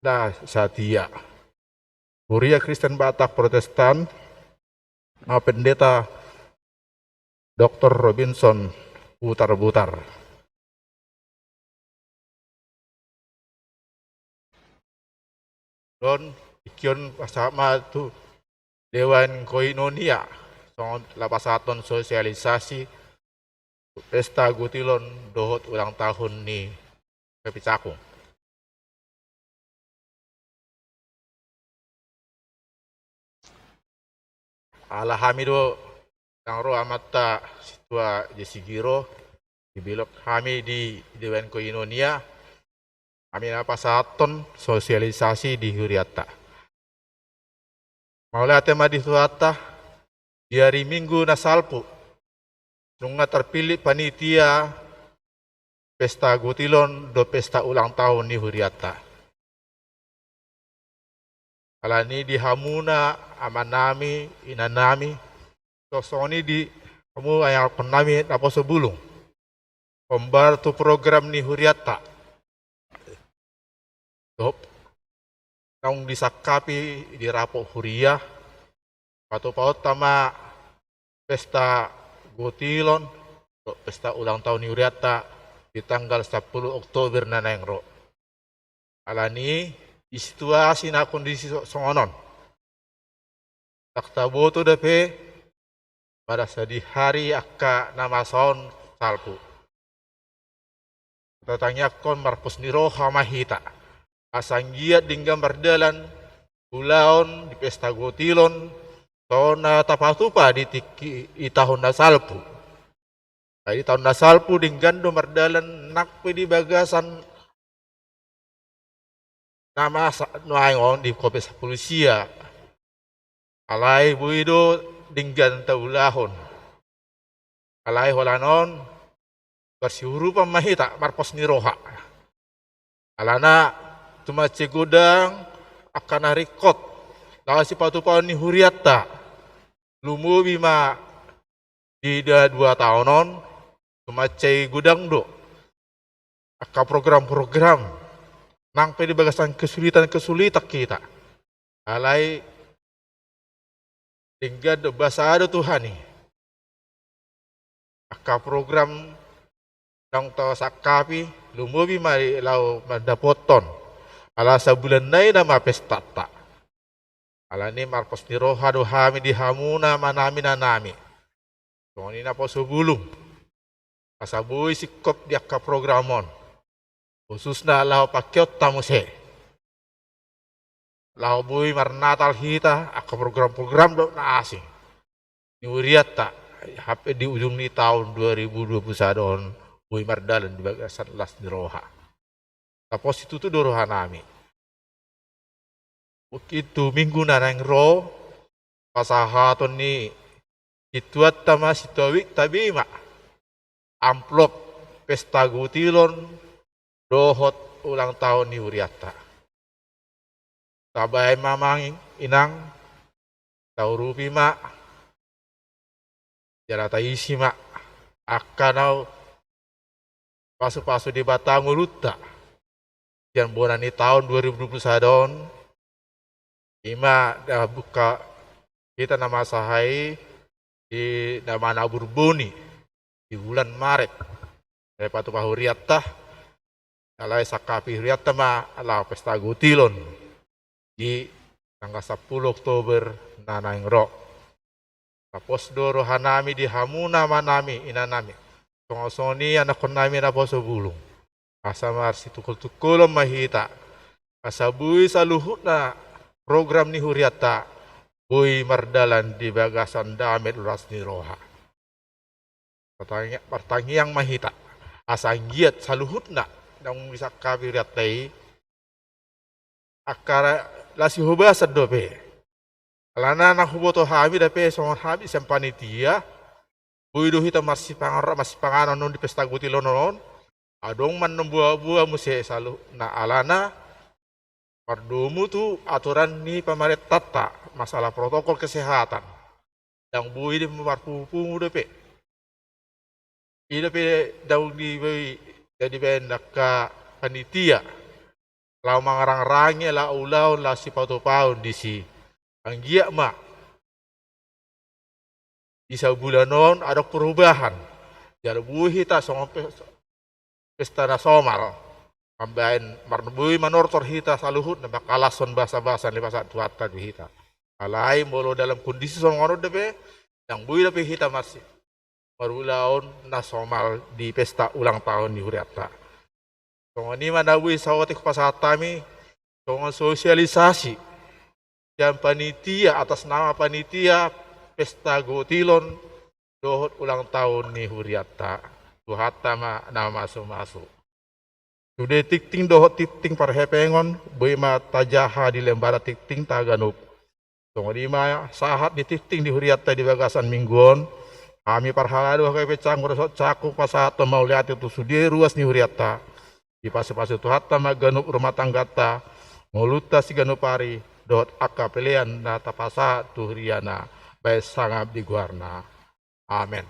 na satia. Huria Kristen Batak Protestan, Pendeta Doktor Robinson Butarbutar. Don, tingki on pasahat ma tu Dewan Koinonia, songon laho pasahathon sosialisasi pesta gutilon dohot ulang tahun ni Kapisaku. Ala hami do, ndang ro amanta Sintua Jesi Giro, dibilok hami di Dewan Koinonia, hami na pasahathon sosialisasi di hurianta. Mauliate ma di Tuhanta, di ari Minggu na salpu, nunga tarpillit panitia pesta gutilon dohot pesta ulang tahun ni hurianta. Alani di hamuna amanami, inanami, songon i di hamu angkonnami naposo bulung. Hombar tu program ni hurianta. Dohot naung disangkapi di rapot huria, patupaonta ma pesta gutilon, pesta ulang tahun ni hurianta di tanggal sampulu Oktober na naeng ro. Alani di situasi na kondisi so-, songon on. Ndang taboto dope, pada sadihari angka na masa on salpu. Tatangiangkon marpos ni roha ma hita. Asa anggiat denggan mardalan ulaon di pesta gutilon, songon na tapatupa di tingki i tahun na salpu. Ai di tahun na salpu denggan do mardalan nang pe di bagasan na masa nuaeng on di kopi sapuluh sia. Alai boi do denggan taulahon. Alai holan on marsiurupan ma hita marpos ni roha. Alana tu mansai godang angka na ringkot laho sipatupaon ni hurianta. Lumobi ma di da dua taon on, tu mansai godang do angka program-program, nang pe di bagasan kesulitan-kesulitan hita. Alai denggan do, basa do Tuhan i. Angka program naung tasangkapi, lumobi ma i laho mandapothon. Ala sabulan nai nama pestanta. Alani marpos ni roha do hami di hamuna amanami, inanami. Songon i naposo bulung. Asa boi singkop di angka program on. Khususna laho pangkeonta muse. Laho boi marnatal hita angka program-program dohot na asing ni hurianta, hape di ujung ni taon dua ribu dua puluh sada on boi mardalan di bagasan las ni roha. Tapos situtu do rohanami. Mungkin tu minggu na naeng ro, pasahaton ni sintuanta ma, sintua wijk tabe ma amplop pesta gutilon dohot ulang taon ni hurianta. Tabaen ma amang inang, taurupi ma, jala taisi ma. Angka na pasu-pasu Debata ngolunta sian bona ni taon dua ribu dua puluh sada on, ima na buka hita na masa i di na manabur boni di bulan Maret. Sai patupa hurianta, alai sangkapi hurianta ma laho pesta gotilon di tanggal sampulu Oktober na naeng ro. Tapos do rohanami di hamu amanami, inanami, songon songon i anakkonnami naposo bulung, asa marsitungkol-tungkolon ma hita, asa boi saluhutna program ni hurianta boi mardalan di bagasan dame dohot las ni roha. Martangiang ma hita asa anggiat saluhutna naung disangkapi hurianta i angka las ni hobasan dope. Alana na huboto hami dope songon hami sian panitia, boi do hita marsipangan, marsipanganon on di pesta gotilon on. Adong manang boa-boa muse saluhutna, alana mardomu tu aturan ni pamarentanta masalah protokol kesehatan. Ndang boi dope marpungu-pungu dope. I dope naung dibaen angka panitia laho mangarang-arangi laho ulaon, laho sipatupaon disi. Anggiat ma di sabulan on adong perubahan, jala boi hita songon pesta na somal mambaen, marboi manortor hita saluhutna mangkalashon basa-basa na nipasahat Tuhanta tu hita. Alai molo dalam kondisi songon on dope, ndang boi dope hita marsi marulaon na somal di pesta ulang taon ni hurianta. Songon i ma na boi saotik pasahat hami songon sosialisasi sian panitia, atas nama panitia pesta gotilon dohot ulang taon ni hurianta. Tuhanta ma na mamasu-masu. Sude tingting dohot tingting parhepengon boi ma tajaha di lembara tingtingta ganup. Songon i ma sahat ni tingting di hurianta di bagasan minggu on. Hami parhalado H K P Canggu Resort Cakung pasahathon mauliate tu sude ruas ni hurianta. Dipasu-pasu Tuhanta ma ganup rumah tangganta, ngolunta siganup ari dohot angka pelean na tapasahat tu huriana, baen sangap di goarna. Amen.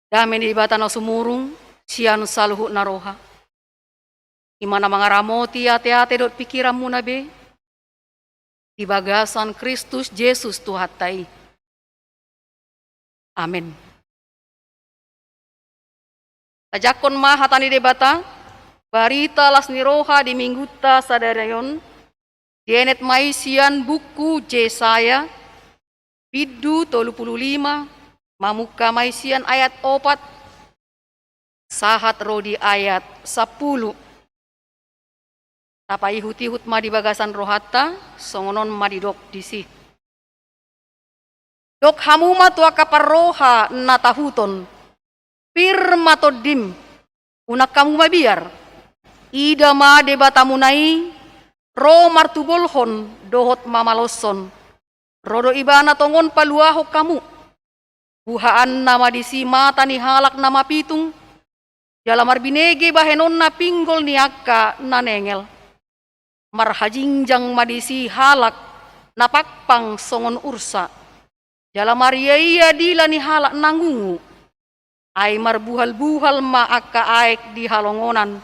Dame ni Debata na sumurung sian saluhut na roha, i ma na mangaramoti ateate dohot pingkiranmuna be di bagasan Kristus Jesus Tuhanta i. Amen. Tajakkon ma hata ni Debata, barita las ni roha di Minggunta sadari on, dienet ma i sian buku Jesaya, bindu tolu pulu lima, mamungka ma i sian ayat opat sahat ro di ayat sampulu. Tapaihut-ihut ma di bagasan rohanta, songon on ma didok disi. Dok hamu ma tu angka parroha na tahuton, pir ma tondim, unang hamu mabiar. Ida ma Debatamuna i, ro martubolhon dohot mamaloshon. Ro do Ibana tongon paluahon hamu. Buhaanna ma disi mata ni halak na mapitung, jala marbinege bahenonna pinggol ni angka na nengel. Marhajingjang ma disi halak na pangpang songon ursa, jala mariaia dila ni halak na ngungu. Ai marbuhal-buhal ma angka aek di halongonan,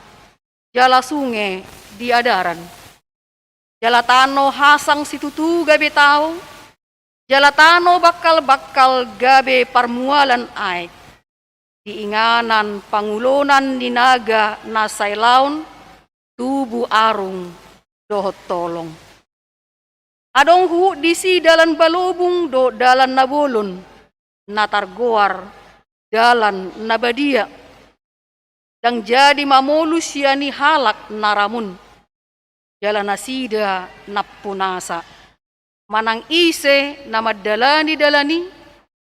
jala sunge di adaran. Jala tano hasang situtu gabe tao, jala tano bangkal-bangkal gabe parmualan aek. Di inganan pangulonan ni naga na sai laon, tubu arung dohot tolong. Adong huhut disi dalan balobung dohot dalan na bolon, na targoar dalan na badia. Ndang jadi mamolus ia ni halak na ramun, jala nasida nampunasa. Manang ise na mandalani dalan i,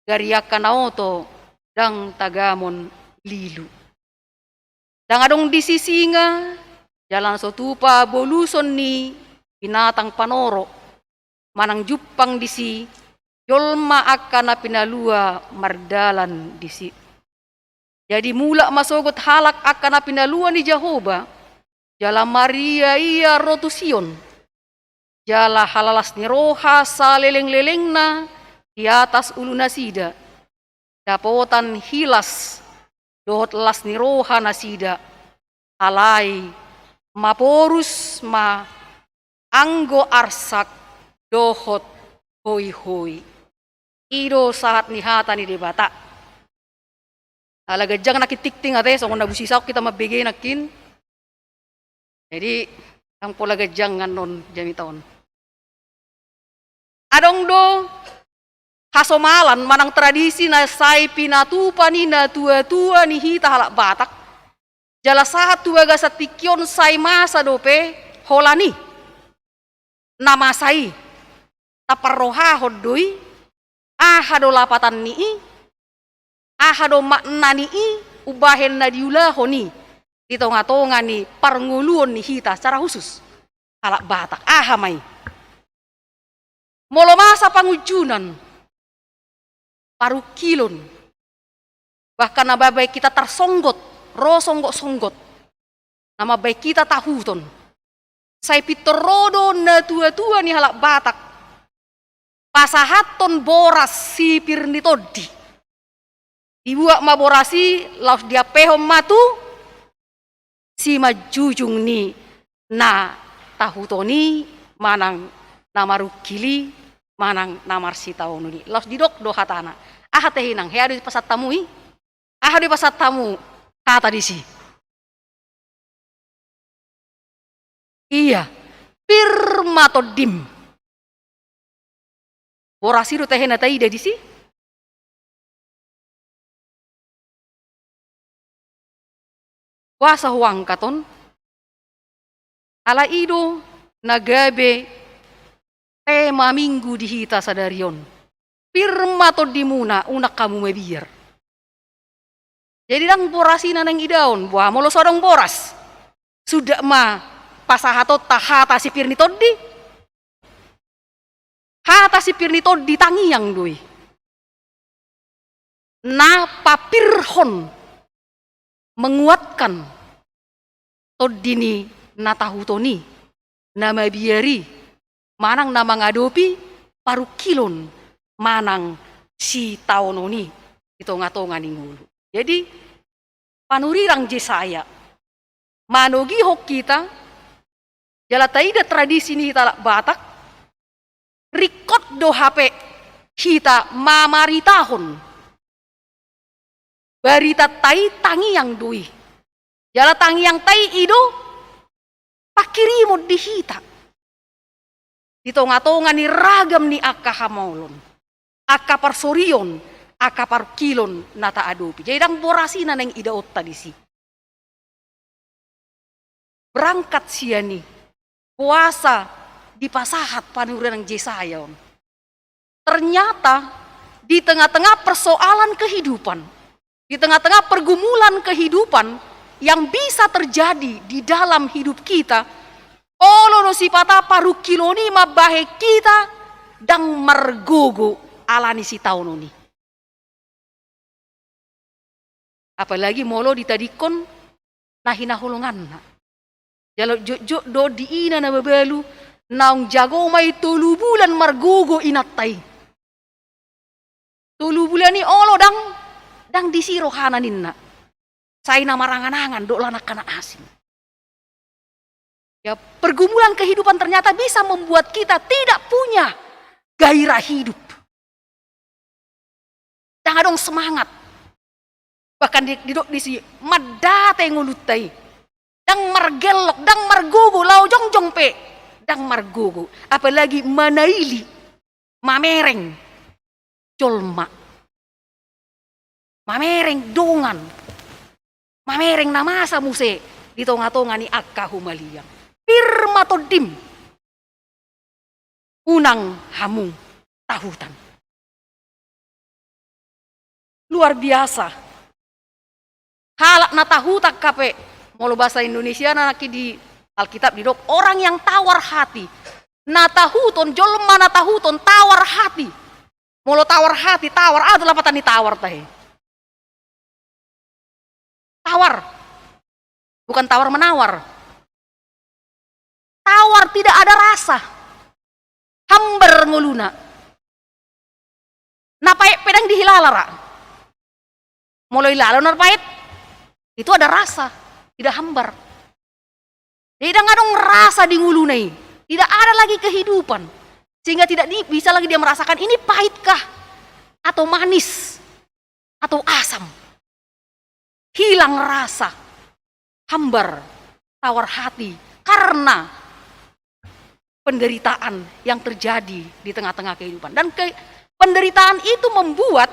gari angka na oto ndang tagamon lilu. Ndang adong disi singa, jala na so tupa boluson ni binatang panoro, manang jumpang disi jolma angka na pinalua mardalan disi. Jadi mulak ma sogot halak angka na pinalua ni Jahowa, jala mariaia ro tu Sion. Jala halalas ni roha saleleng-lelengna di atas ulunasida. Dapotan hilas dohot las ni roha nasida. Alai maporus ma anggo arsak dohot hoi-hoi. I do sahat ni hata ni Debata. Ala ganjang nangkin tingting ate, songon na busisaon hita mambege nangkin. Jadi, ndang pola ganjang annon jamita on. Adong do hasomalan manang tradisi na sai pinatupa ni natua-tua ni hita halak Batak. Jala sahat tu bagasan tingki on sai masa dope holan i. Na masa i, taparrohahon do i, aha do lapatan ni i, aha do makna ni i, umbahen na diulahon i di tonga-tonga ni parngoluon ni hita secara khusus halak Batak, aha ma i. Molo masa pangunjunan, parungkilon, bahkan na mambahen hita tarsonggot, ro songgot-songgot, na mambahen hita tahuton. Sai pintor ro do natua-tua ni halak Batak pasahathon boras sipir ni tondi. Dibuat ma boras i, laos diampehon ma tu simanjujung ni na tahuton i, manang na marungkil i, manang na marsitaonon i. Laos didok do hatana. Aha ate inang, hea do dipasahat hamu i? Aha do dipasahat hamu hata disi? Ia, pir ma tondim. Boras i do ate na taida disi. Boasa huangkat on? Ala i do na gabe tema Minggu di hita sadari on. Pir ma tondimuna, unang hamu mabiar. Jadi ndang boras i na naeng idaon, boha molo so adong boras? Suda ma pasahatonta hata sipir ni tondi. Hata sipir ni tondi tangiang do i. Na papirhon, menguatkan tondi ni na tahuton i, na mabiar i, manang na mangadopi parungkilon manang sitaonon i di tonga-tonga ni ngolu. Jadi, panurirang Jesaya manogihon hita, jala taida tradisi ni hita halak Batak, ringkot do hape hita mamaritahon baritanta i, tangiang do i. Jala tangiangta i do pangkirimon di hita di tongatonga ni ragam ni angka hamaolon, angka parsorion, angka parungkilon na taadopi. Jadi ndang boras i na naeng idaonta disi. Berangkat sian i, boasa dipasahat panurirang Jesaya on? Ternyata di tengah-tengah persoalan kehidupan, di tengah-tengah pergumulan kehidupan yang bisa terjadi di dalam hidup kita, olo do sipata parungkilon i mambahen hita ndang margogo ala ni sitaonon i. Apalagi molo ditadingkon na hinaholonganna. Jala jotjot do di ina na mabalu, naung jago ma i tolu bulan margogo inanta i. Tolu bulan i olo ndang, ndang disi rohana ninna. Sai na marangan-angan do, laho angka na asing. Ya, pergumulan kehidupan ternyata bisa membuat kita tidak punya gairah hidup. Ndang adong semangat. Bahkan di, didok disi, mandate ngolunta i. Ndang margellok, ndang margogo, laho jongjong pe ndang margogo. Apalagi manaili, mamereng jolma, mamereng dongan, mamereng na masa muse di tongatonga ni angka humaliang. Pir ma tondim, unang hamu tahutan. Luar biasa. Halak na tahutan hape, molo bahasa Indonesiana nangkin di Alkitab didok orang yang tawar hati. Na tahuton, jolma na tahuton, tawar hati. Molo tawar hati, tawar, aha do lapatan ni tawar tahe? Tawar. Bukan tawar-menawar. Tawar, tidak ada rasa. Hambar ngoluna. Na paet pe ndang dihilala ra. Molo hilala na paet, itu ada rasa, tidak hambar. Jadi ndang adong rasa di ngoluna i. Tidak ada lagi kehidupan. Sehingga tidak di, bisa lagi dia merasakan ini pahitkah atau manis atau asam. Hilang rasa, hambar, tawar hati karena penderitaan yang terjadi di tengah-tengah kehidupan. Dan ke, penderitaan itu membuat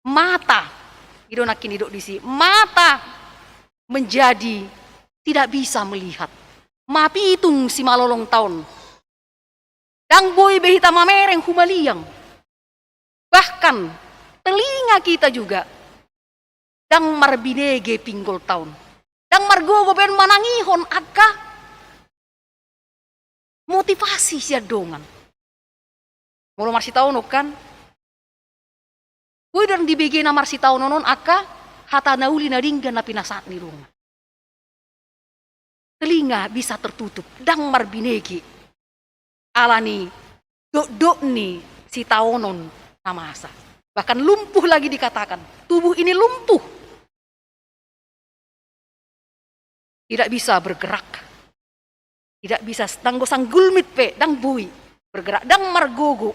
mata, i do nangkin didok disi, mata menjadi tidak bisa melihat. Mapitung simalolongta on. Ndang boi be hita mamereng humaliang. Bahkan telinga kita juga ndang marbinege pinggolta on. Ndang margogo baen manangihon angka motivasi sian dongan. Molo marsitaonon kan, boi do ndang dibege na marsitaonon on angka hata na uli na denggan na pinasahat ni dongan. Telinga bisa tertutup, ndang marbinege ala ni dokdok ni sitaonon na masa. Bahkan lumpuh lagi dikatakan, tubuh ini lumpuh. Tidak bisa bergerak. Tidak bisa, sanggulmit pe ndang boi bergerak, ndang margogo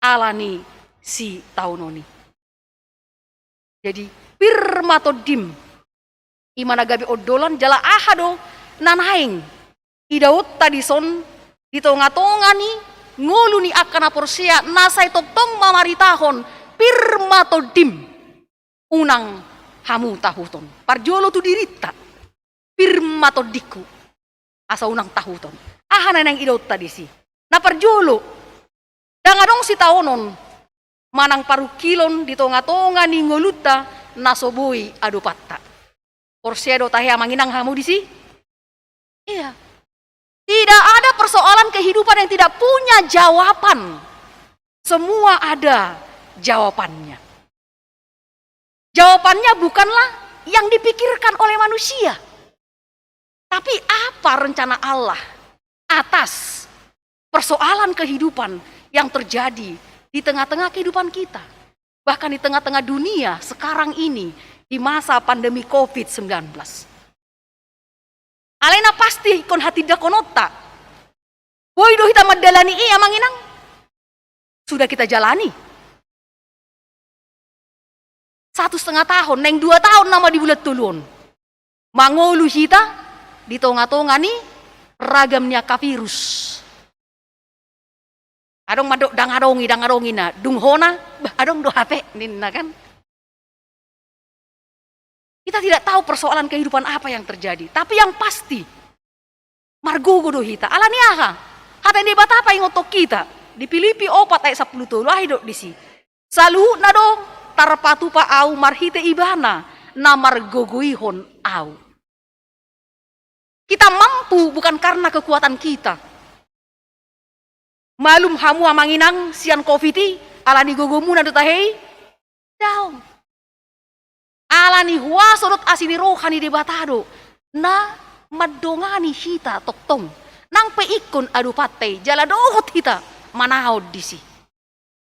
ala ni sitaonon i. Jadi pir ma tondim, i ma na gabe ondolan. Jala aha do na naeng idaonta dison di tongatonga ni ngolu ni angka na porsea na sai tongtong mamaritahon pir ma tondim, unang hamu tahuton. Parjolo tu dirinta, pir ma tondingku, asa unang tahuton. Aha na naeng idaonta disi? Na parjolo, ndang adong sitaonon manang parungkilon di tongatonga ni ngolunta na so boi adopanta. Porsea do tahe amang inang hamu disi? Iya. Tidak ada persoalan kehidupan yang tidak punya jawaban. Semua ada jawabannya. Jawabannya bukanlah yang dipikirkan oleh manusia. Tapi apa rencana Allah atas persoalan kehidupan yang terjadi di tengah-tengah kehidupan kita? bahkan di tengah-tengah dunia sekarang ini, di masa pandemi covid sembilan belas. Alai na pasti ingkon hatindanghononta. Boi do hita mandalani i, amang inang? Sudah kita jalani. Satu setengah tahun, naeng dua tahun nama di bulan tolu on. Mangolu hita di tonga-tonga ni ragam ni angka virus. Adong mandok, "Ndang adong i, ndang adong i na." Dung hona, "Bah, adong do hape," ninna kan. Kita tidak tahu persoalan kehidupan apa yang terjadi. Tapi yang pasti, margogo do hita. Alani aha? Hata ni Debata paingothon hita. Di Pilipi opat ayat sampulu tolu, aha didok disi? "Saluhutna do tarpatupa ahu marhite Ibana na margogoihon ahu." Kita mampu bukan karena kekuatan kita. Malum hamu, amang inang, sian covid i, alani gogomuna do tahe i? Daong. Alani huaso dohot asi ni roha ni Debata do na mandongani hita tongtong. Nang pe ingkon adopanta i, jala dohot hita manaon disi.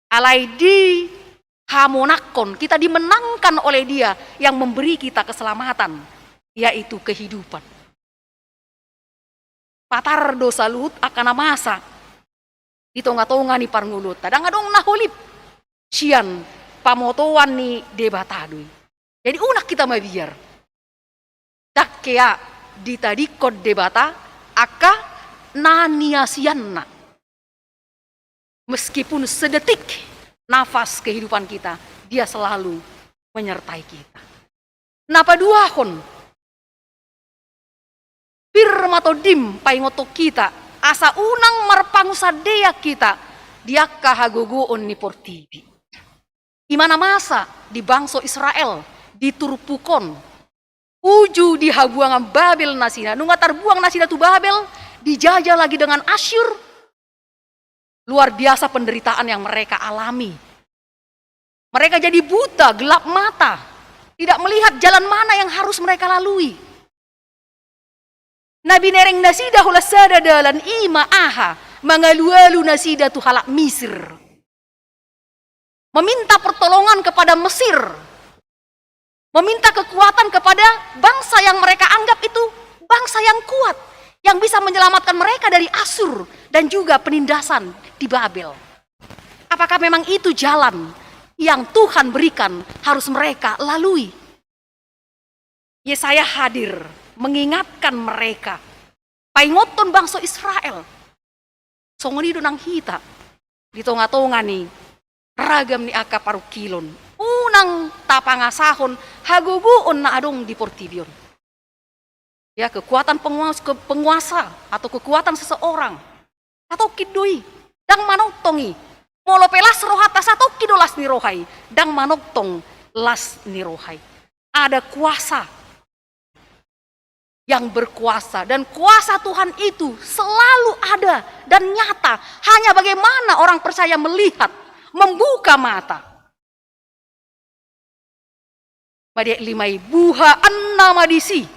Alai dihamonangkon, kita dimenangkan oleh Dia yang memberi kita keselamatan, yaitu kehidupan. Patar do saluhut angka na masa di tonga-tonga ni parngoluonta. Ndang adong na holip sian pamotoan ni Debata do i. Jadi unang hita mabiar. Ndang hea ditadingkon Debata angka na niasianna. Meskipun sedetik nafas kehidupan kita, Dia selalu menyertai kita. Na paduahon, pir ma tondim paingothon hita, asa unang marpangunsandean hita di angka hagogoon ni portibi. I ma na masa di bangso Israel di turpuk on. Uju di habuangan Babel nasida, nunga tarbuang nasida tu Babel, dijajah lagi dengan Asyur. Luar biasa penderitaan yang mereka alami. Mereka jadi buta, gelap mata, tidak melihat jalan mana yang harus mereka lalui. Na binereng nasida holan sada dalan, i ma aha? Mangalualu nasida tu halak Misir. Meminta pertolongan kepada Mesir. Meminta kekuatan kepada bangsa yang mereka anggap itu bangsa yang kuat, yang bisa menyelamatkan mereka dari Asyur dan juga penindasan di Babel. Apakah memang itu jalan yang Tuhan berikan harus mereka lalui? Yesaya hadir mengingatkan mereka, paingothon bangso Israel. Songon i do nang hita di tonga-tonga ni ragam ni angka parungkilon. Unang tapangasahon hagogoon na adong di portibi on. Ya, kekuatan penguas-, ke-, penguasa atau kekuatan seseorang. Satongkin do i, ndang manongtong i. Molo pe las rohanta, satongkin do las ni roha i, ndang manongtong las ni roha i. Ada kuasa yang berkuasa, dan kuasa Tuhan itu selalu ada dan nyata. Hanya bagaimana orang percaya melihat, membuka mata. Madiak lima i, buhaanna ma disi.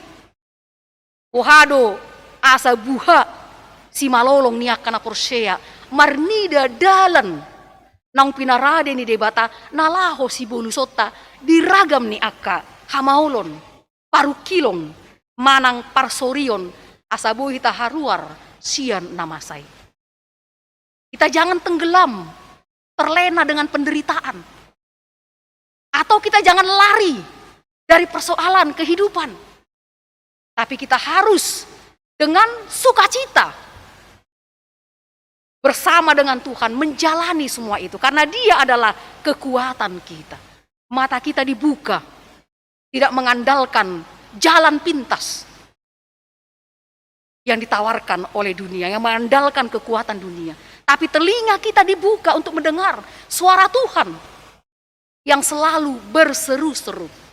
Boha do asa buha simalolong ni angka na porsea marnida dalan naung pinarade ni Debata na laho sibolusonta di ragam ni angka hamaolon, parungkilon, manang parsorion, asa boi hita haruar sian na masa i. Kita jangan tenggelam, terlena dengan penderitaan. Atau kita jangan lari dari persoalan kehidupan. Tapi kita harus dengan sukacita bersama dengan Tuhan menjalani semua itu. Karena Dia adalah kekuatan kita. Mata kita dibuka, tidak mengandalkan jalan pintas yang ditawarkan oleh dunia, yang mengandalkan kekuatan dunia. Tapi telinga kita dibuka untuk mendengar suara Tuhan yang selalu berseru-seru.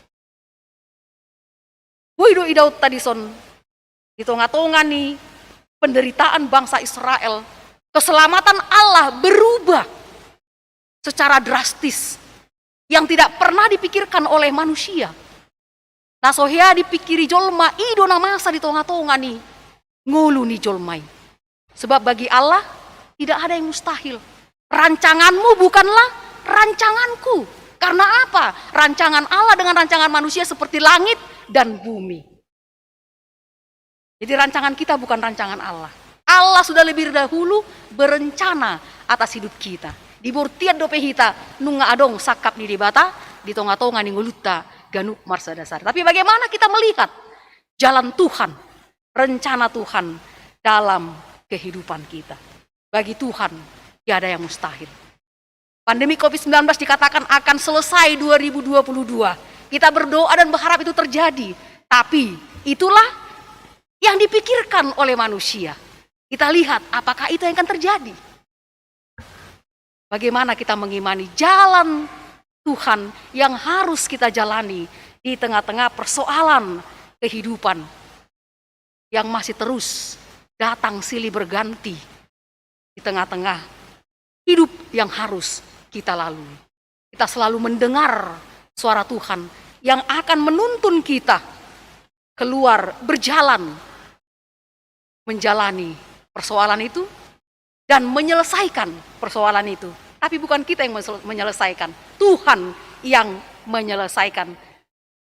Boi do idaonta dison, di tonga-tonga ni penderitaan bangsa Israel, keselamatan Allah berubah secara drastis yang tidak pernah dipikirkan oleh manusia. Na so hea dipikiri jolma, i do na masa di tonga-tonga ni ngolu ni jolma i. Sebab bagi Allah tidak ada yang mustahil. Rancanganmu bukanlah rancanganku. Karena apa? Rancangan Allah dengan rancangan manusia seperti langit dan bumi. Jadi rancangan kita bukan rancangan Allah. Allah sudah lebih dahulu berencana atas hidup kita. Di bortian dope hita nunga adong sangkap ni Debata di tonga-tonga ni ngolunta ganup marsada-sada. Tapi bagaimana kita melihat jalan Tuhan, rencana Tuhan dalam kehidupan kita? Bagi Tuhan tiada yang mustahil. Pandemi covid sembilan belas dikatakan akan selesai dua ribu dua puluh dua. Kita berdoa dan berharap itu terjadi. Tapi itulah yang dipikirkan oleh manusia. Kita lihat apakah itu yang akan terjadi. Bagaimana kita mengimani jalan Tuhan yang harus kita jalani di tengah-tengah persoalan kehidupan yang masih terus datang silih berganti di tengah-tengah hidup yang harus kita lalui. Kita selalu mendengar suara Tuhan yang akan menuntun kita keluar, berjalan, menjalani persoalan itu dan menyelesaikan persoalan itu. Tapi bukan kita yang mesel-, menyelesaikan, Tuhan yang menyelesaikan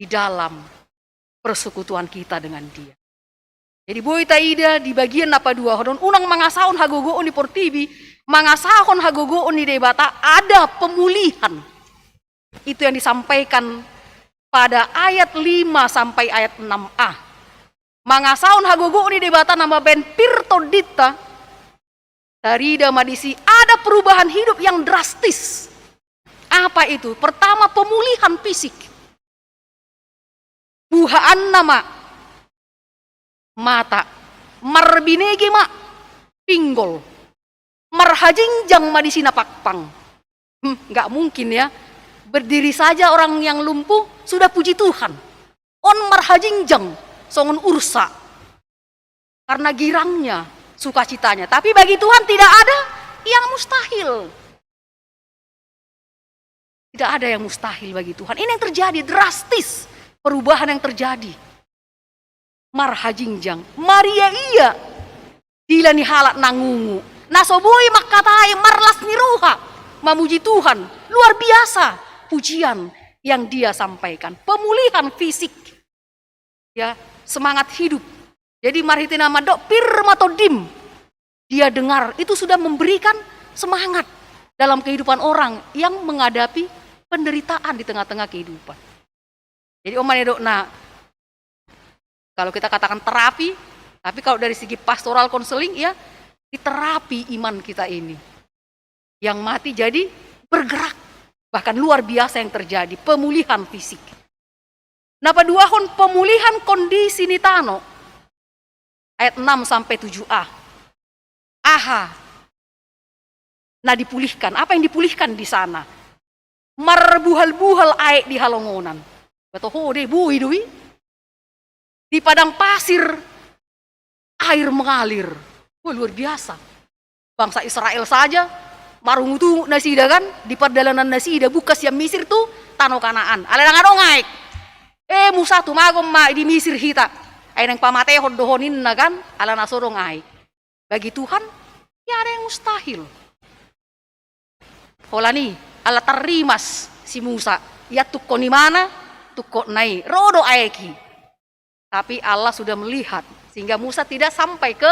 di dalam persekutuan kita dengan Dia. Jadi boi taida di bagian na paduahon on, unang mangasahon hagogoon ni portibi, mangasahon hagogoon ni Debata, ada pemulihan. Itu yang disampaikan pada ayat lima sampai ayat enam a. Mangasahon hagogoon ni Debata na mambahen pir tondinta, tarida ma disi ada perubahan hidup yang drastis. Apa itu? Pertama, pemulihan fisik. Buhaanna ma mata, marbinege ma pinggol, marhajingjang ma disi na pangpang. Hmm, nggak mungkin ya. Berdiri saja orang yang lumpuh sudah puji Tuhan. On marhajingjang songon ursa. Karena girangnya, sukacitanya. Tapi bagi Tuhan tidak ada yang mustahil. Tidak ada yang mustahil bagi Tuhan. Ini yang terjadi, drastis perubahan yang terjadi. Marhajingjang, mariaia, diila ni halak na ngungu, na so boi mangkatai, marlas ni roha, mamuji Tuhan. Luar biasa pujian yang dia sampaikan. Pemulihan fisik. Ya, semangat hidup. Jadi marhite na mandok pir ma tondim, dia dengar, itu sudah memberikan semangat dalam kehidupan orang yang menghadapi penderitaan di tengah-tengah kehidupan. Jadi on ma nidokna, kalau kita katakan terapi, tapi kalau dari segi pastoral counseling, ya, diterapi iman kita ini. Yang mati jadi bergerak. Bahkan luar biasa yang terjadi, pemulihan fisik. Na paduahon, pemulihan kondisi ni tano. Ayat enam sampai tujuh a. Aha na dipulihkan? Apa yang dipulihkan di sana? Marbuhal-buhal aek di halongonan. Ba toho do i, boi do i. Di padang pasir, air mengalir. Wah, luar biasa. Bangsa Israel saja, marungut-ungut nasida kan, di pardalanan nasida, buka sian Misir tu tano Kanaan. Alai ndang adong aek. Eh, Musa, tumagon ma di Misir hita. Ai naeng pamatehon do ho ninna kan, ala na so adong aek. Bagi Tuhan, tiada yang mustahil. Holan i, ala tarrimas si Musa, ia tungkon imana, tungkotna i, ro do aek i. Tapi Allah sudah melihat, sehingga Musa tidak sampai ke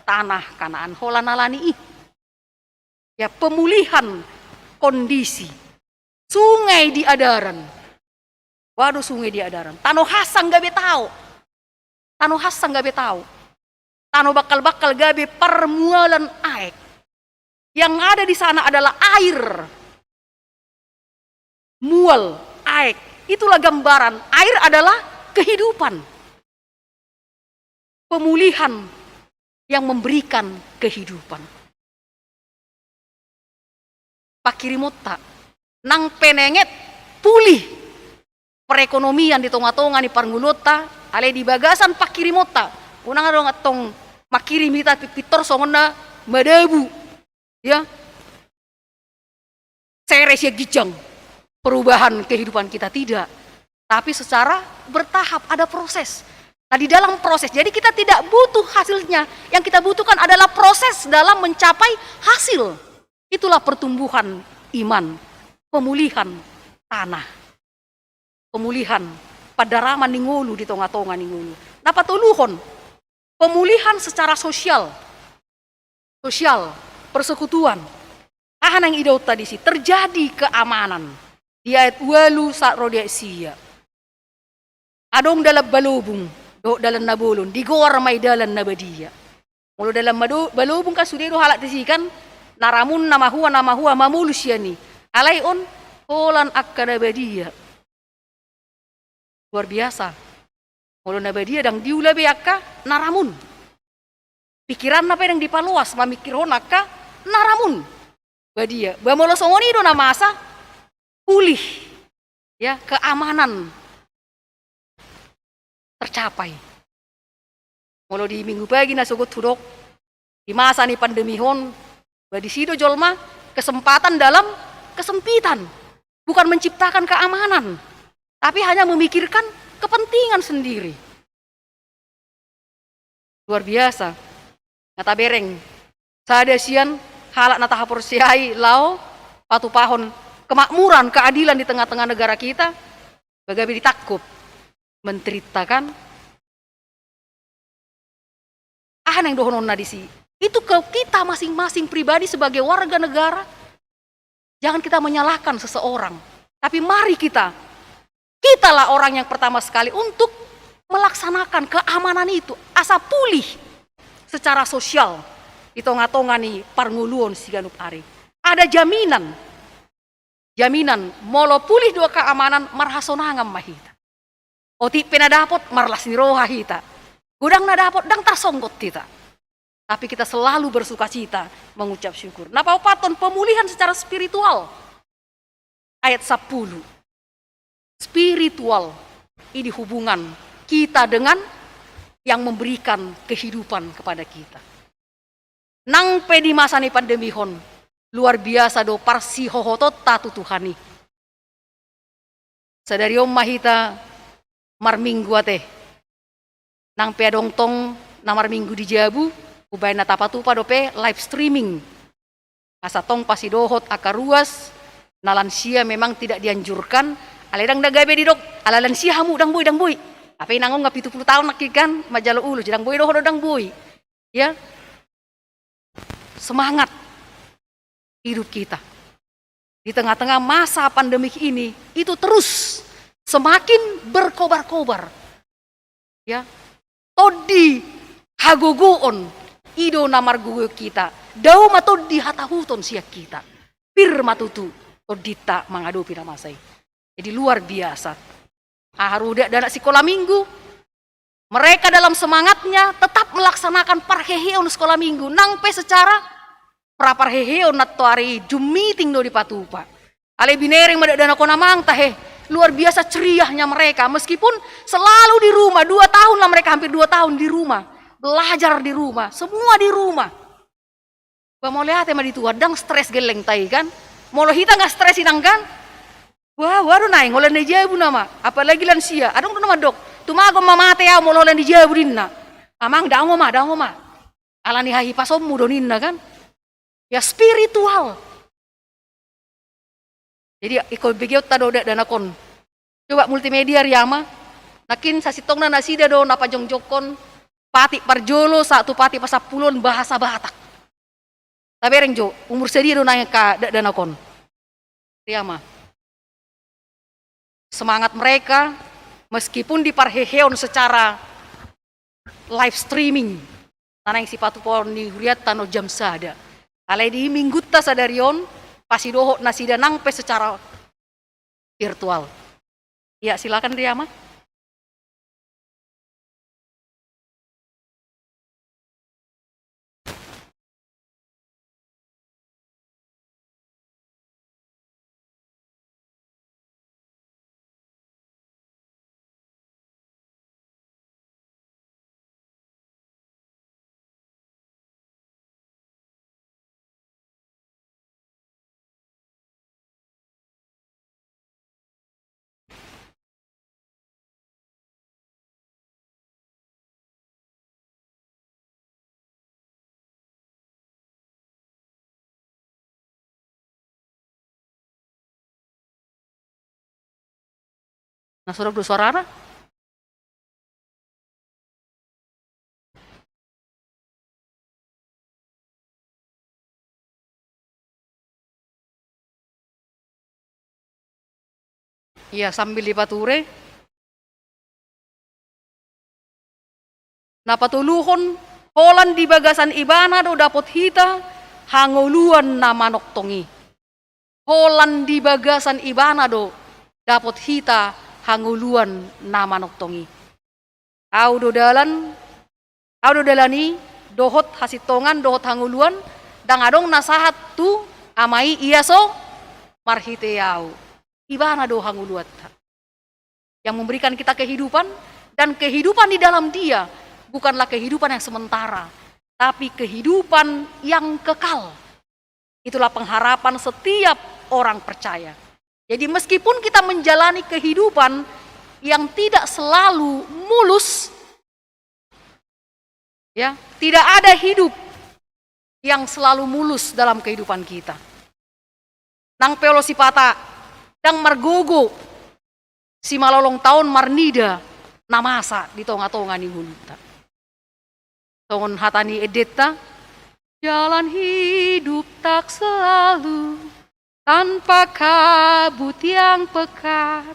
tanah Kanaan. Holan alani i. Ya, pemulihan kondisi. Sungai di adaran. Waduh, sungai di adaran. Tano hansang gabe tao. Tano hansang gabe tao. Tano bangkal-bangkal gabe parmualan aek. Yang ada di sana adalah air. Mual, aek. Itulah gambaran. Air adalah kehidupan. Pemulihan yang memberikan kehidupan. Pangkirimonta. Nang penenget pulih perekonomian di tonga-tonga ni parngoluonta, alai di bagasan pangkirimonta. Unang adong antong mangkirim hita pi-, pintor songon na madabu. Ya. Sere sian ginjang perubahan kehidupan kita, tidak. Tapi secara bertahap, ada proses. Nah, di dalam proses, jadi kita tidak butuh hasilnya. Yang kita butuhkan adalah proses dalam mencapai hasil. Itulah pertumbuhan iman, pemulihan tanah. Pemulihan, pandaraman ni ngolu di tonga-tonga ni ngolu. Na patoluhon, pemulihan secara sosial. Sosial, persekutuan. Aha naeng idaonta disi? Terjadi keamanan. Di ayat ualu sahat ro di ayat sia. Adong dalan balobung dohot dalan na bolon, digoar ma i dalan na badia. Molo dalan mado-, balobung kan sude do halak disi kan, na ramun, na mahua, na mahua, mamolus sian i. Alai on, holan angka na badia. Luar biasa. Molo na badia ndang diula be angka na ramun. Pikiranna pe ndang dipaloas mamikirhon angka na ramun. Badia. Ba molo songon i do na masa, pulih. Ya, keamanan tercapai. Molo di minggu pagi na sogot hudok, di masa ni pandemi on, ba disi do jolma kesempatan dalam kesempitan. Bukan menciptakan keamanan, tapi hanya memikirkan kepentingan sendiri. Luar biasa. Na tabereng, sada sian halak na tahaporseai laho patupahon kemakmuran, keadilan di tengah-tengah negara kita, ba gabe ditangkup menterinta kan. Aha naeng dohononna disi? Itu ke kita masing-masing pribadi sebagai warga negara. Jangan kita menyalahkan seseorang, tapi mari kita, kitalah orang yang pertama sekali untuk melaksanakan keamanan itu, asa pulih secara sosial di tonga-tonga ni parngoluon siganup ari. Ada jaminan, jaminan, molo pulih do keamanan, marhasonangan ma hita. Otik pe na dapot, marlas ni roha hita. Godang na dapot, ndang tarsonggot hita. Tapi kita selalu bersukacita, mengucap syukur. Na paopathon, pemulihan secara spiritual. Ayat sapuluh. Spiritual. Ini hubungan kita dengan yang memberikan kehidupan kepada kita. Nang pe di masa ni pandemi on, luar biasa do parsihohotonta tu Tuhan i. Sadari on ma hita marminggu ate. Nang pe adong tong na marminggu di jabu, umbahen na tapatupa dope live streaming. Asa tong pasidohot angka ruas, na lansia memang tidak dianjurkan, alai ndang, ndang gabe didok, ala lansia hamu, ndang boi, ndang boi. Hape inang on nga pitu pulu taon nangkin kan, manjalo ulos, ndang boi dohot do, ndang boi. Ya. Semangat hidup kita. Di tengah-tengah masa pandemik ini, itu terus semakin berkobar-kobar. Ya. Tondi hagogoon, i do na margogo hita. Dao ma tondi hatahuton sian hita. Pir ma tutu tondinta mangadopi na masa i. Jadi luar biasa. Aha ro dakdanak sikola minggu, mereka dalam semangatnya tetap melaksanakan parheheon sikola minggu, nang pe secara praparheheon, nantoari Zoom meeting do dipatupa. Alai binereng ma dakdanak on amang tahe, luar biasa ceriahnya mereka, meskipun selalu di rumah, dua tahun lah mereka, hampir dua tahun di rumah, belajar di rumah, semua di rumah. Ba mauliate ma di Tuhan, ndang stres gellengta i kan. Molo hita nga stres inang kan. Wah, wah do naeng holan na di jabu nama. Apalagi lansia. Adong do na mandok, tumagon ma mate au molo holan di jabu ninna. Amang, dango ma, dango ma. Ala ni hahipasonmu do ninna kan. Ya spiritual. Jadi ingkon begeonta do dakdanak on. Coba multimedia, Riama. Nangkin sasintongna nasida do na pajongjongkon patik parjolo sahat tu patik pasampulu on bahasa Batak. Tabereng jo, umur sadia do naeng angka dakdanak on, Riama? Semangat mereka, meskipun diparheheon secara live streaming, na naeng sipatupaon ni hurianta on jam sada. Alai di minggunta sadari on, pasidohot nasida nang pe secara virtual. Ya, silakan, Riama. Na so dok do suarana? Ia, sambil dipature. Na patoluhon, holan di bagasan Ibana do dapot hita hangoluan na manongtong i. Holan di bagasan Ibana do dapot hita hangoluan na manongtong i. Au do dalan, au do dalan i, dohot hasintongan, dohot hangoluan. Ndang adong na sahat tu Ama i ia so marhite au. Ibana do hangoluanta, yang memberikan kita kehidupan, dan kehidupan di dalam Dia bukanlah kehidupan yang sementara, tapi kehidupan yang kekal. Itulah pengharapan setiap orang percaya. Jadi, meskipun kita menjalani kehidupan yang tidak selalu mulus, ya, tidak ada hidup yang selalu mulus dalam kehidupan kita. Nang pe olo sipata ndang margogo simalolong taon marnida na masa di tonga-tonga ni ngolunta. Songon hata ni endenta: Jalan hidup tak selalu tanpa kabut yang pekat,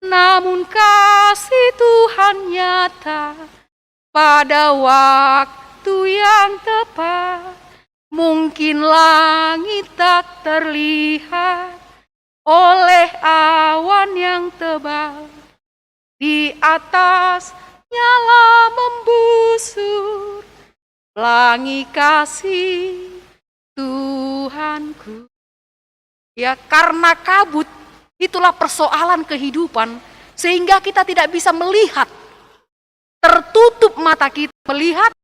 namun kasih Tuhan nyata pada waktu yang tepat. Mungkin langit tak terlihat oleh awan yang tebal, di atasnya lah membusur pelangi kasih Tuhanku. Ya, karena kabut, itulah persoalan kehidupan, sehingga kita tidak bisa melihat. Tertutup mata kita melihat.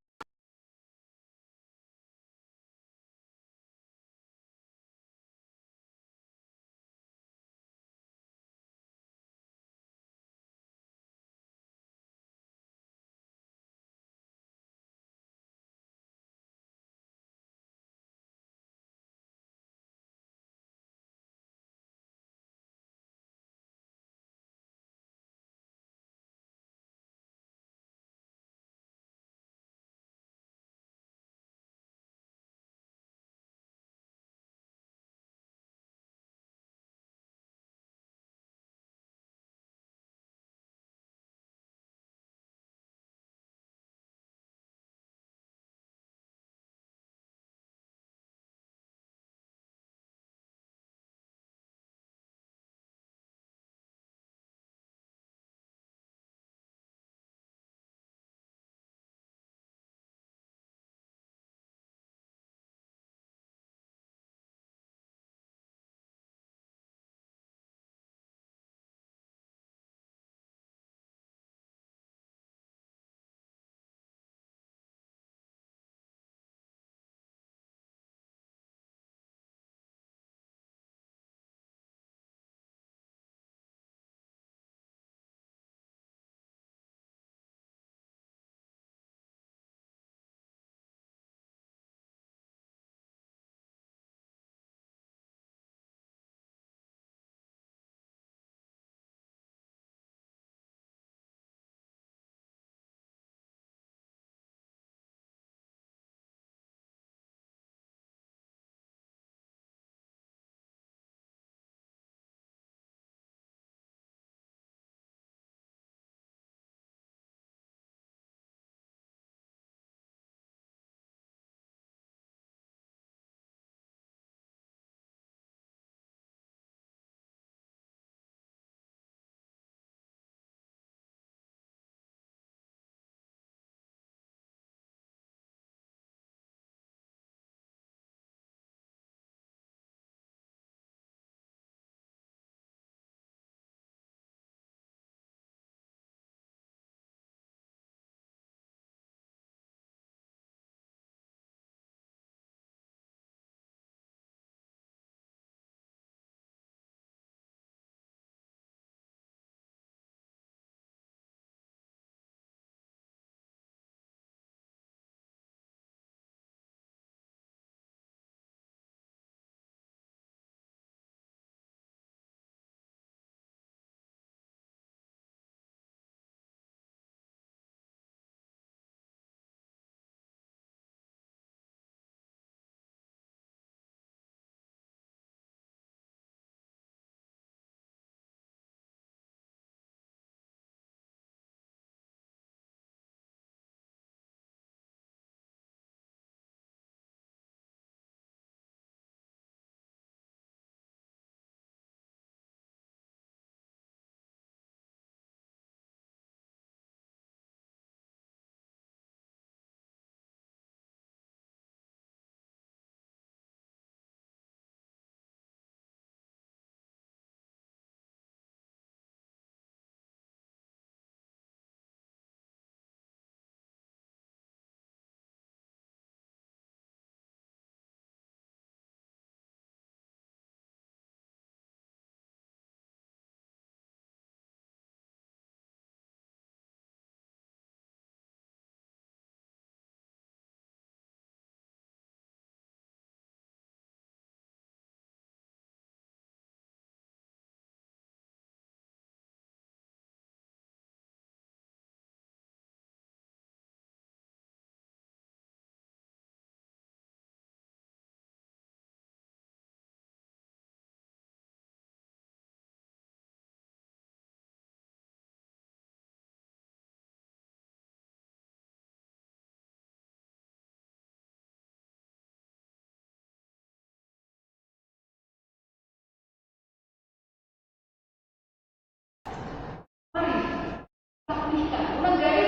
Kita, bukan dari,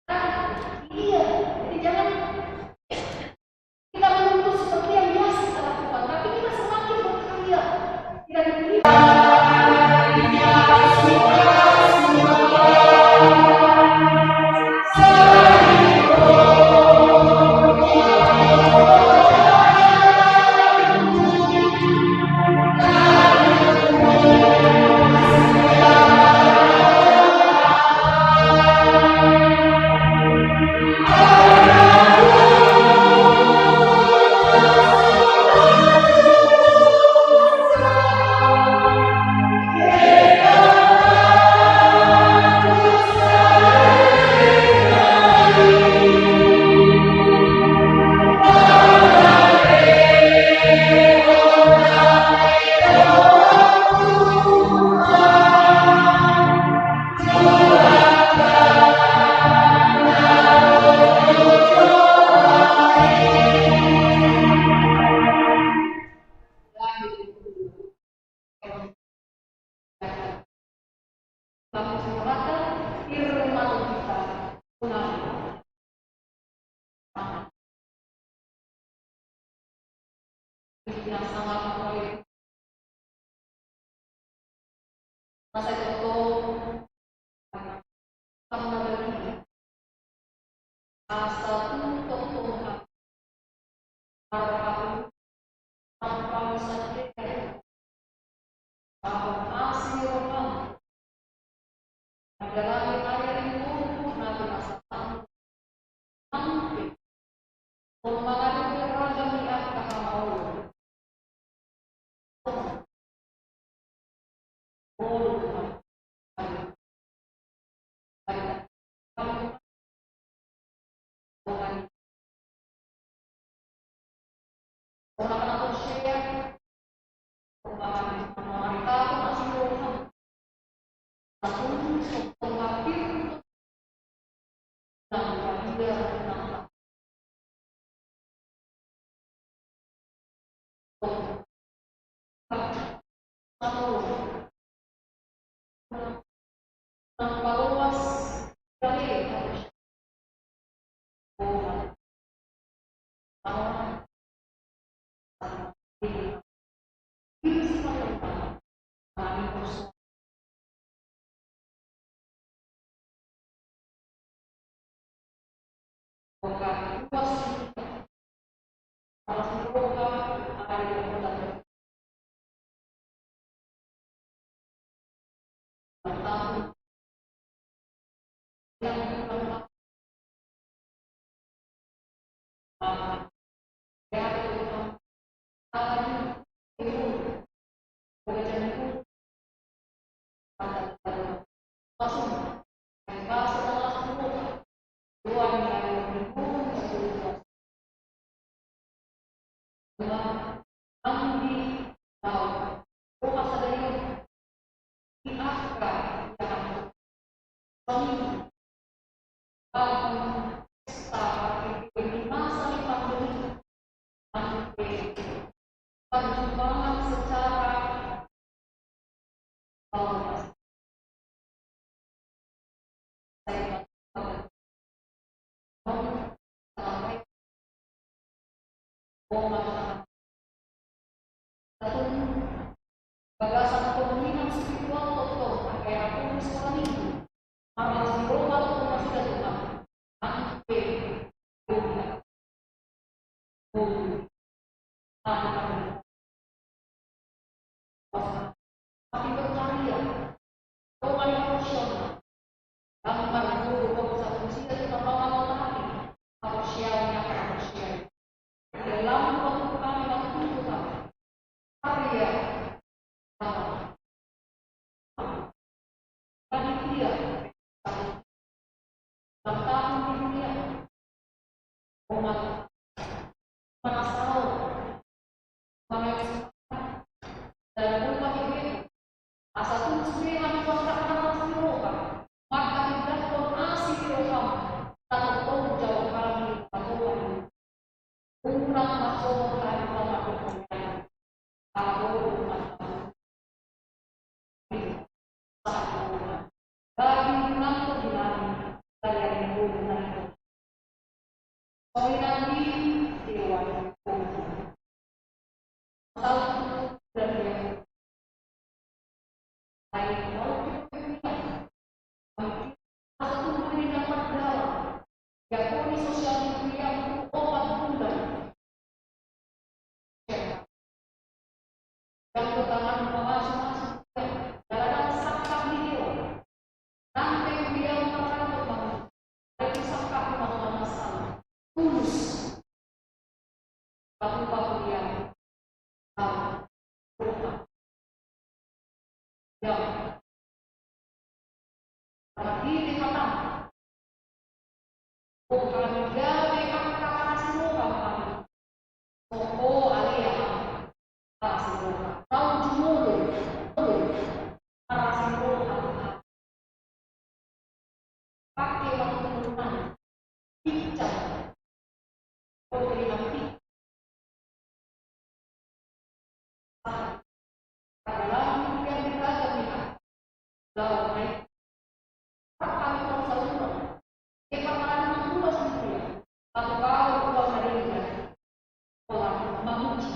ah, iya. Jadi jangan kita menuntut seperti yang biasa kita lakukan, tapi kita semakin berkarya. Kita diberi Asa tung tongtong hami marhapu, marhapu sandiri, marhapu asi ni roham, mandalani ari-ari ni umur na di masa tanggung. Nang pe on mangadopi ragam ni angka hamaolon. Perjuangan secara bagasan kepentingan spiritual tongtong, angka era komunis sekolah minggu, marlas ni roha tongtong nasida Tuhan. Angke, Tuhan. Tapi berkarya. Tuhan yang profesional. Kami marguru, kami satu usia, kita mau mau tahan. Apa siapa yang akan bersiap? Dalam waktu kami, waktu itu kami. Karya. Panitia. Ulang tahun di dunia. Umat. Manasau. Manasau. Dalam rumah ibu. Asa tulus be hami marlas ni roha. Marhapindankon asi ni roham. Tatap tong jauh kami. Unang masuk hari pamak berkenan. Aku umat. Bagi unang Dewan Pembina. Satu dari yang lain, satu murid yang perdalam, diakoni sosial media untuk opat bulan. Yang pertama, memacu-macu, dalam sangkap video. Nanti dia mengatakan tentang, dari sangkap tentang masalah. Tulus. Bapak-bapak yang, ah, ya. Berarti di kata. Bukan gabe angka parasi roha, Bapak. Toko ale ya, Bapak. Parasi roha. Tahu jumolo. Parasi roha. Pakai waktu rumah. Bincang. Kau beri hati. Padahal yang beragam ya. Lawan, apa kami tahu saluran? Dia pernah ada dua sendiri. Satu kau, dua mereka. Orang mamuji.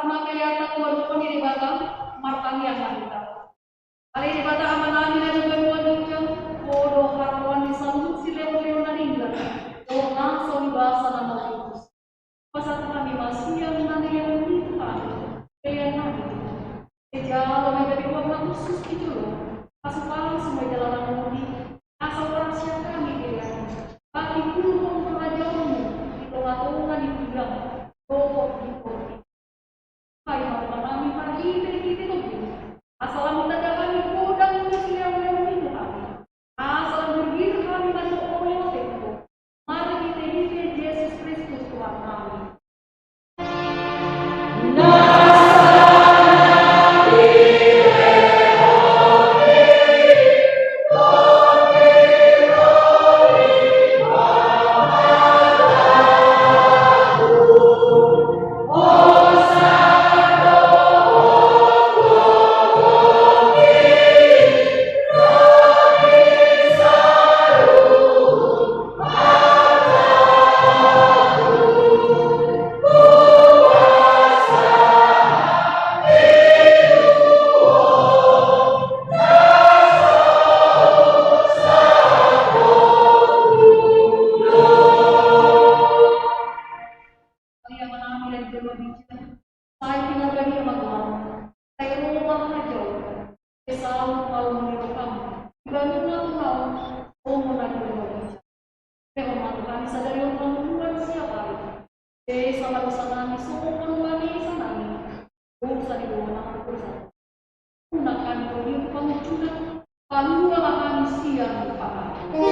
Mangkaliatan tu adopan ni Debata, martangiang ma hita. Ale Debata Amanami na di banua ginjang, Ho do haroroan ni saluhut silehonlehon na denggan dohot na so hibasa na mamutus. Pasahat hami ma sian na nilehon ni Tuhan, pelean nami. Sai jalo ma i gabe goar na hushus di jolo, pasupasu ma i jala na modi, asa horas sian hami pelean, bangkit tu harajaonmu di tongatonga ni huriamu dohot di portibi. Bahen ma tu hami marhitehite Tondi, asa lam tanda hami godang ni silehonlehon ni Tuhan, asa lam girgir hami manjou Ho lewat tempo. Marhitehite Jesus Kristus Tuhan nami. Sai pinarbadia ma goarmu, sai ro ma harajaonmu, sai saut ma lomo ni roham di banua Tuhan, Ho na di banua ginjang. Lehon ma tu hami sadari on hangoluan siapari. Sesa ma dosa nami songon na hurang ni dosa nami. Dosa di banua nami dosa. Unang hami togihon tu pangunjunan, palua ma hami sian pangago.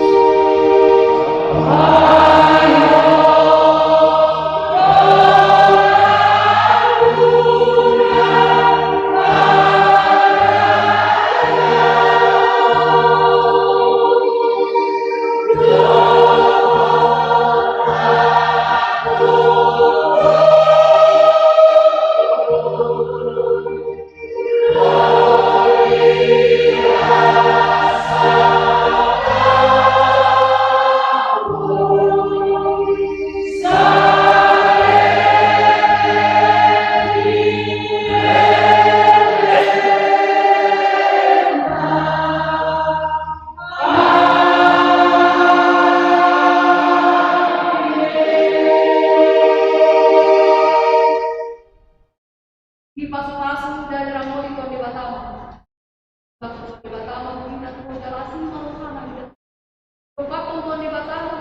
Dipasupasu jala diramoti Tuhan Debata ma. Tuhan Debata ma, Tuhan Debata ma. Tuhan Debata ma,